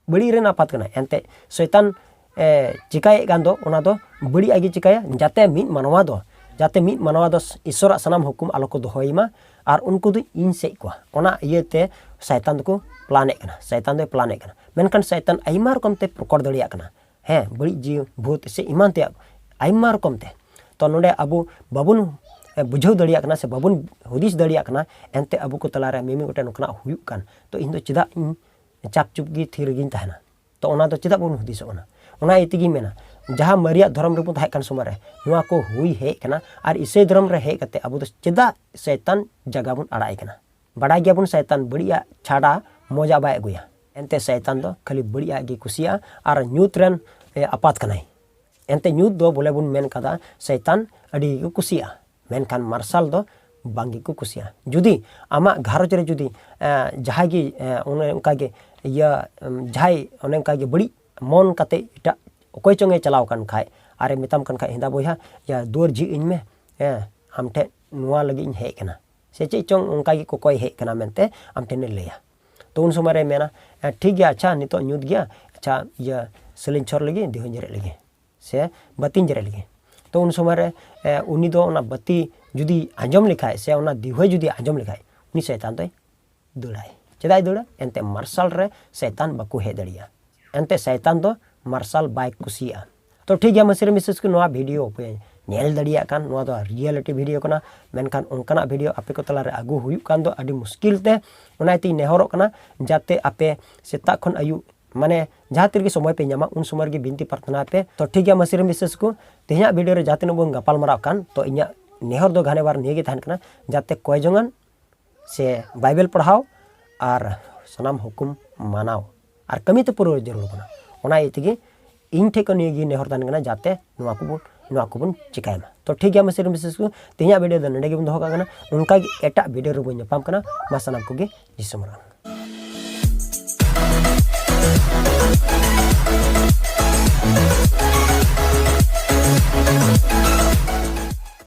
ᱵᱟᱹᱲᱤᱡ ᱨᱮᱱ ᱟᱯᱟᱛ ᱠᱟᱱᱟᱭ᱾ ᱮᱱᱛᱮ ᱥᱚᱭᱛᱟᱱ, ᱮ, ᱪᱤᱠᱟᱭᱮᱫ ᱠᱟᱱ ᱫᱚ, ᱚᱱᱟ ᱫᱚ ᱵᱟᱹᱲᱤᱡ ᱟᱜ ᱜᱮ ᱪᱤᱠᱟᱭᱟ, ᱡᱟᱛᱮ ᱢᱤᱫ ᱢᱟᱱᱣᱟ ᱫᱚ, ᱡᱟᱛᱮ ᱢᱤᱫ ᱢᱟᱱᱣᱟ ᱫᱚ ᱤᱥᱚᱨᱟᱜ ᱥᱟᱱᱟᱢ ᱦᱩᱠᱩᱢ ᱟᱞᱚ ᱠᱚ ᱫᱚᱦᱚᱭ ᱢᱟ, ᱟᱨ ᱩᱱᱠᱩ ᱫᱚ ᱤᱧ ᱥᱮᱫ ᱠᱚᱣᱟ᱾ ᱚᱱᱟ ᱤᱭᱟᱹᱛᱮ ᱥᱚᱭᱛᱟᱱ ᱫᱚᱠᱚ ᱯᱞᱟᱱᱮᱫ ᱠᱟᱱᱟ, ᱥᱚᱭᱛᱟᱱ ᱫᱚᱭ ᱯᱞᱟᱱᱮᱫ ᱠᱟᱱᱟ᱾ ᱢᱮᱱᱠᱷᱟᱱ ᱥᱚᱭᱛᱟᱱ ᱟᱭᱢᱟ ᱨᱚᱠᱚᱢ ᱛᱮ ᱯᱨᱚᱠᱚᱴ ᱫᱟᱲᱮᱭᱟᱜ ᱠᱟᱱᱟ᱾ ᱦᱮᱸ, ᱵᱟᱹᱲᱤᱡ ᱡᱤᱣᱤ ᱵᱷᱩᱛ ᱥᱮ ᱮᱢᱟᱱ ᱛᱮᱭᱟᱜ ᱟᱭᱢᱟ ᱨᱚᱠᱚᱢ ᱛᱮ᱾ ᱛᱚ ᱱᱚᱰᱮ ᱟᱵᱚ ᱵᱟᱵᱚᱱ ᱵᱩᱡᱷᱟᱹᱣ ᱫᱟᱲᱮᱭᱟᱜ ᱠᱟᱱᱟ ᱥᱮ ᱵᱟᱵᱚᱱ ᱦᱩᱫᱤᱥ ᱫᱟᱲᱮᱭᱟᱜ ᱠᱟᱱᱟ, ᱮᱱᱛᱮ ᱟᱵᱚ ᱠᱚ ᱛᱟᱞᱟᱨᱮ ᱢᱤᱢᱤᱫ ᱜᱚᱴᱮᱱ ᱱᱚᱝᱠᱟᱱᱟᱜ ᱦᱩᱭᱩᱜ ᱠᱟᱱ᱾ ᱛᱚ ᱤᱧ ᱫᱚ ᱪᱮᱫᱟᱜ ᱤᱧ ᱪᱟᱯ ᱪᱩᱯ ᱜᱮ ᱛᱷᱤᱨ ᱨᱮᱜᱮᱧ ᱛᱟᱦᱮᱱᱟ? ᱛᱚ ᱚᱱᱟ ᱫᱚ ᱪᱮᱫᱟᱜ ᱵᱚᱱ ᱦᱩᱫᱤᱥᱚᱜ ᱠᱟᱱᱟ? ᱚᱱᱟ ᱤᱭᱟᱹ ᱛᱮᱜᱮᱧ ᱢᱮᱱᱟ, ᱡᱟᱦᱟᱸ ᱢᱟᱨᱮᱭᱟᱜ ᱫᱷᱚᱨᱚᱢ ᱨᱮᱵᱚᱱ ᱛᱟᱦᱮᱸ ᱠᱟᱱ ᱥᱚᱢᱚᱭ ᱨᱮ ᱱᱚᱣᱟ ᱠᱚ ᱦᱩᱭ ᱦᱮᱡ ᱠᱟᱱᱟ, ᱟᱨ ᱤᱥᱟᱹᱭ ᱫᱷᱚᱨᱚᱢ ᱨᱮ ᱦᱮᱡ ᱠᱟᱛᱮ ᱟᱵᱚ ᱫᱚ ᱪᱮᱫᱟᱜ ᱥᱚᱭᱛᱟᱱ ᱡᱟᱭᱜᱟ ᱵᱚᱱ ᱟᱲᱟᱜ ᱮ ᱠᱟᱱᱟ? ᱵᱟᱰᱟᱭ ᱜᱮᱭᱟᱵᱚᱱ ᱥᱚᱭᱛᱟᱱ ᱵᱟᱹᱲᱤᱡᱟᱜ ᱪᱷᱟᱰᱟ ᱢᱚᱡᱟ ᱵᱟᱭ ᱟᱹᱜᱩᱭᱟ᱾ ᱮᱱᱛᱮ ᱥᱚᱭᱛᱟᱱ ᱫᱚ ᱠᱷᱟᱹᱞᱤ ᱵᱟᱹᱲᱤᱡᱟᱜ ᱜᱮ ᱠᱩᱥᱤᱭᱟᱜᱼᱟ ᱟᱨ ᱧᱩᱛ ᱨᱮᱱ, ᱮ, ᱟᱯᱟᱛ ᱠᱟᱱᱟᱭ᱾ ᱮᱱᱛᱮ ᱧᱩᱛ ᱫᱚ ᱵᱚᱞᱮ ᱵᱚᱱ ᱢᱮᱱ ᱠᱟᱫᱟ ᱥᱚᱭᱛᱟᱱ ᱟᱹᱰᱤ ᱜᱮᱠᱚ ᱠᱩᱥᱤᱭᱟᱜᱼᱟ, ᱢᱮᱱᱠᱷᱟᱱ ᱢᱟᱨᱥᱟᱞ ᱫᱚ ᱵᱟᱝ ᱜᱮᱠᱚ ᱠᱩᱥᱤᱭᱟᱜᱼᱟ᱾ ᱡᱩᱫᱤ ᱟᱢᱟᱜ ᱜᱷᱟᱨᱚᱸᱡᱽ ᱨᱮ ᱡᱩᱫᱤ, ᱮ, ᱡᱟᱦᱟᱸᱭ ᱜᱮ, ᱮ, ᱚᱱᱮ ᱚᱱᱠᱟ ᱜᱮ ᱤᱭᱟᱹ, ᱮᱢ, ᱡᱟᱦᱟᱸᱭ ᱚᱱᱮ ᱚᱱᱠᱟ ᱜᱮ ᱵᱟᱹᱲᱤᱡ ᱢᱚᱱ ᱠᱟᱛᱮ ᱮᱴᱟᱜ ᱚᱠᱚᱭ ᱪᱚᱝ ᱮ ᱪᱟᱞᱟᱣ ᱠᱟᱱ ᱠᱷᱟᱡ ᱟᱨᱮ ᱢᱮᱛᱟᱢ ᱠᱟᱱ ᱠᱷᱟᱡ, "ᱦᱮᱸᱫᱟ ᱵᱚᱭᱦᱟ, ᱭᱟ ᱫᱩᱣᱟᱹᱨ ᱡᱷᱤᱡ ᱟᱹᱧ ᱢᱮ, ᱦᱮᱸ, ᱟᱢ ᱴᱷᱮᱱ ᱱᱚᱣᱟ ᱞᱟᱹᱜᱤᱫ ᱤᱧ ᱦᱮᱡ ᱠᱟᱱᱟ", ᱥᱮ ᱪᱮᱫ ᱪᱚᱝ ᱚᱱᱠᱟ ᱜᱮ ᱠᱚᱠᱚᱭ ᱦᱮᱡ ᱠᱟᱱᱟ ᱢᱮᱱᱛᱮ ᱟᱢ ᱴᱷᱮᱱᱮ ᱞᱟᱹᱭᱟ᱾ ᱛᱚ ᱩᱱ ᱥᱚᱢᱚᱭ ᱨᱮ ᱢᱮᱱᱟ, "ᱦᱮᱸ, ᱴᱷᱤᱠ ᱜᱮᱭᱟ, ᱟᱪᱪᱷᱟ, ᱱᱤᱛᱚᱜ ᱧᱩᱛ ᱜᱮᱭᱟ, ᱟᱪᱪᱷᱟ, ᱤᱭᱟᱹ, ᱥᱟᱹᱞᱤᱧ ᱪᱷᱚᱨ ᱞᱟᱹᱜᱤᱫ, ᱫᱤᱦᱚᱧ ᱡᱮᱨᱮᱫ ᱞᱟᱹᱜᱤᱫ, ᱥᱮ ᱵᱟᱹᱛᱤᱧ ᱡᱮᱨᱮᱫ ᱞᱟᱹᱜᱤᱫ᱾" ᱛᱚ ᱩᱱ ᱥᱚᱢᱚᱭ ᱨᱮ, ᱮ, ᱩᱱᱤ ᱫᱚ ᱚᱱᱟ ᱵᱟᱹᱛᱤ ᱡᱩᱫᱤ ᱟᱸᱡᱚᱢ ᱞᱮᱠᱷᱟᱡ ᱥᱮ ᱚᱱᱟ ᱫᱤᱣᱦᱟᱹ ᱡᱩᱫᱤ ᱟᱸᱡᱚᱢ ᱞᱮᱠᱷᱟᱡ, ᱩᱱᱤ ᱥᱚᱭᱛᱟᱱ ᱫᱚᱭ ᱫᱟᱹᱲᱟᱭ᱾ ᱪᱮᱫᱟᱜ ᱮ ᱫᱟᱹᱲᱟ? ᱮᱱᱛᱮ ᱢᱟᱨᱥᱟᱞ ᱨᱮ ᱥᱚᱭᱛᱟᱱ ᱵᱟᱠᱚ ᱦᱮᱡ ᱫᱟᱲᱮᱭᱟᱜᱼᱟ᱾ ᱮᱱᱛᱮ ᱥᱚᱭᱛᱟᱱ ᱫᱚ ᱢᱟᱨᱥᱟᱞ ᱵᱟᱭ ᱠᱩᱥᱤᱭᱟᱜᱼᱟ᱾ ᱛᱚ ᱴᱷᱤᱠ ᱜᱮᱭᱟ, ᱢᱟᱹᱥᱤ ᱨᱮ ᱢᱤᱥᱮᱥ ᱠᱚ, ᱱᱚᱣᱟ ᱵᱷᱤᱰᱤᱭᱳ ᱯᱮ ᱧᱮᱞ ᱫᱟᱲᱮᱭᱟᱜ ᱠᱟᱱ, ᱱᱚᱣᱟ ᱫᱚ ᱨᱤᱭᱮᱞᱤᱴᱤ ᱵᱷᱤᱰᱤᱭᱳ ᱠᱟᱱᱟ, ᱢᱮᱱᱠᱷᱟᱱ ᱚᱱᱠᱟᱱᱟᱜ ᱵᱷᱤᱰᱤᱭᱳ ᱟᱯᱮ ᱠᱚ ᱛᱟᱞᱟᱨᱮ ᱟᱹᱜᱩ ᱦᱩᱭᱩᱜ ᱠᱟᱱ ᱫᱚ ᱟᱹᱰᱤ ᱢᱩᱥᱠᱤᱞ ᱛᱮ᱾ ᱚᱱᱟ ᱤᱭᱟᱹᱛᱮᱧ ᱱᱮᱦᱚᱨᱚᱜ ᱠᱟᱱᱟ, ᱡᱟᱛᱮ ᱟᱯᱮ ᱥᱮᱛᱟᱜ ᱠᱷᱚᱱ ᱟᱹᱭᱩᱵ, ᱢᱟᱱᱮ ᱡᱟᱦᱟᱸ ᱛᱤ ᱨᱮᱜᱮ ᱥᱚᱢᱚᱭ ᱯᱮ ᱧᱟᱢᱟ, ᱩᱱ ᱥᱚᱢᱚᱭ ᱨᱮᱜᱮ ᱵᱤᱱᱛᱤ ᱯᱨᱟᱨᱛᱷᱚᱱᱟ ᱯᱮ᱾ ᱛᱚ ᱴᱷᱤᱠ ᱜᱮᱭᱟ, ᱢᱟᱹᱥᱤ ᱨᱮ ᱢᱤᱥᱮᱥ ᱠᱚ, ᱛᱮᱦᱮᱧᱟᱜ ᱵᱷᱤᱰᱤᱭᱳ ᱨᱮ ᱡᱟᱦᱟᱸ ᱛᱤᱱᱟᱹᱜ ᱵᱚᱱ ᱜᱟᱯᱟᱞ ᱢᱟᱨᱟᱣ ᱠᱟᱱ, ᱛᱚ ᱤᱧᱟᱹᱜ ᱱᱮᱦᱚᱨ ᱫᱚ ᱜᱷᱟᱱᱮ ᱵᱟᱨ ᱱᱤᱭᱟᱹ ᱜᱮ ᱛᱟᱦᱮᱱ ᱠᱟᱱᱟ, ᱡᱟᱛᱮ ᱠᱚᱭ ᱡᱚᱝᱟᱱ ᱥᱮ ᱵᱟᱭᱵᱮᱞ ᱯᱟᱲᱦᱟᱣ ᱟᱨ ᱥᱟᱱᱟᱢ ᱦᱩᱠᱩᱢ ᱢᱟᱱᱟᱣ ᱟᱨ ᱠᱟᱹᱢᱤ ᱛᱮ ᱯᱩᱨᱟᱹᱣ ᱡᱟᱹᱨᱩᱲ ᱠᱟᱱᱟ᱾ ᱚᱱᱟ ᱤᱭᱟᱹ ᱛᱮᱜᱮ ᱤᱧ ᱴᱷᱮᱡ ᱠᱷᱚᱱ ᱱᱤᱭᱟᱹ ᱜᱮ ᱱᱮᱦᱚᱨ ᱛᱟᱦᱮᱱ ᱠᱟᱱᱟ, ᱡᱟᱛᱮ ᱱᱚᱣᱟ ᱠᱚᱵᱚᱱ, ᱱᱚᱣᱟ ᱠᱚᱵᱚᱱ ᱪᱤᱠᱟᱭ ᱢᱟ᱾ ᱛᱚ ᱴᱷᱤᱠ ᱜᱮᱭᱟ, ᱢᱟᱹᱥᱤ ᱨᱮ ᱢᱤᱥᱮᱥ ᱠᱚ, ᱛᱮᱦᱮᱧᱟᱜ ᱵᱷᱤᱰᱤᱭᱳ ᱫᱚ ᱱᱚᱰᱮ ᱜᱮᱵᱚᱱ ᱫᱚᱦᱚ ᱠᱟᱜ ᱠᱟᱱᱟ᱾ ᱚᱱᱠᱟ ᱜᱮ ᱮᱴᱟᱜ ᱵᱷᱤᱰᱤᱭᱳ ᱨᱮᱵᱚᱱ ᱧᱟᱯᱟᱢ ᱠᱟᱱᱟ᱾ ᱢᱟ ᱥᱟᱱᱟᱢ ᱠᱚᱜᱮ ᱡᱤᱥᱩ ᱢᱟᱨᱟᱝ᱾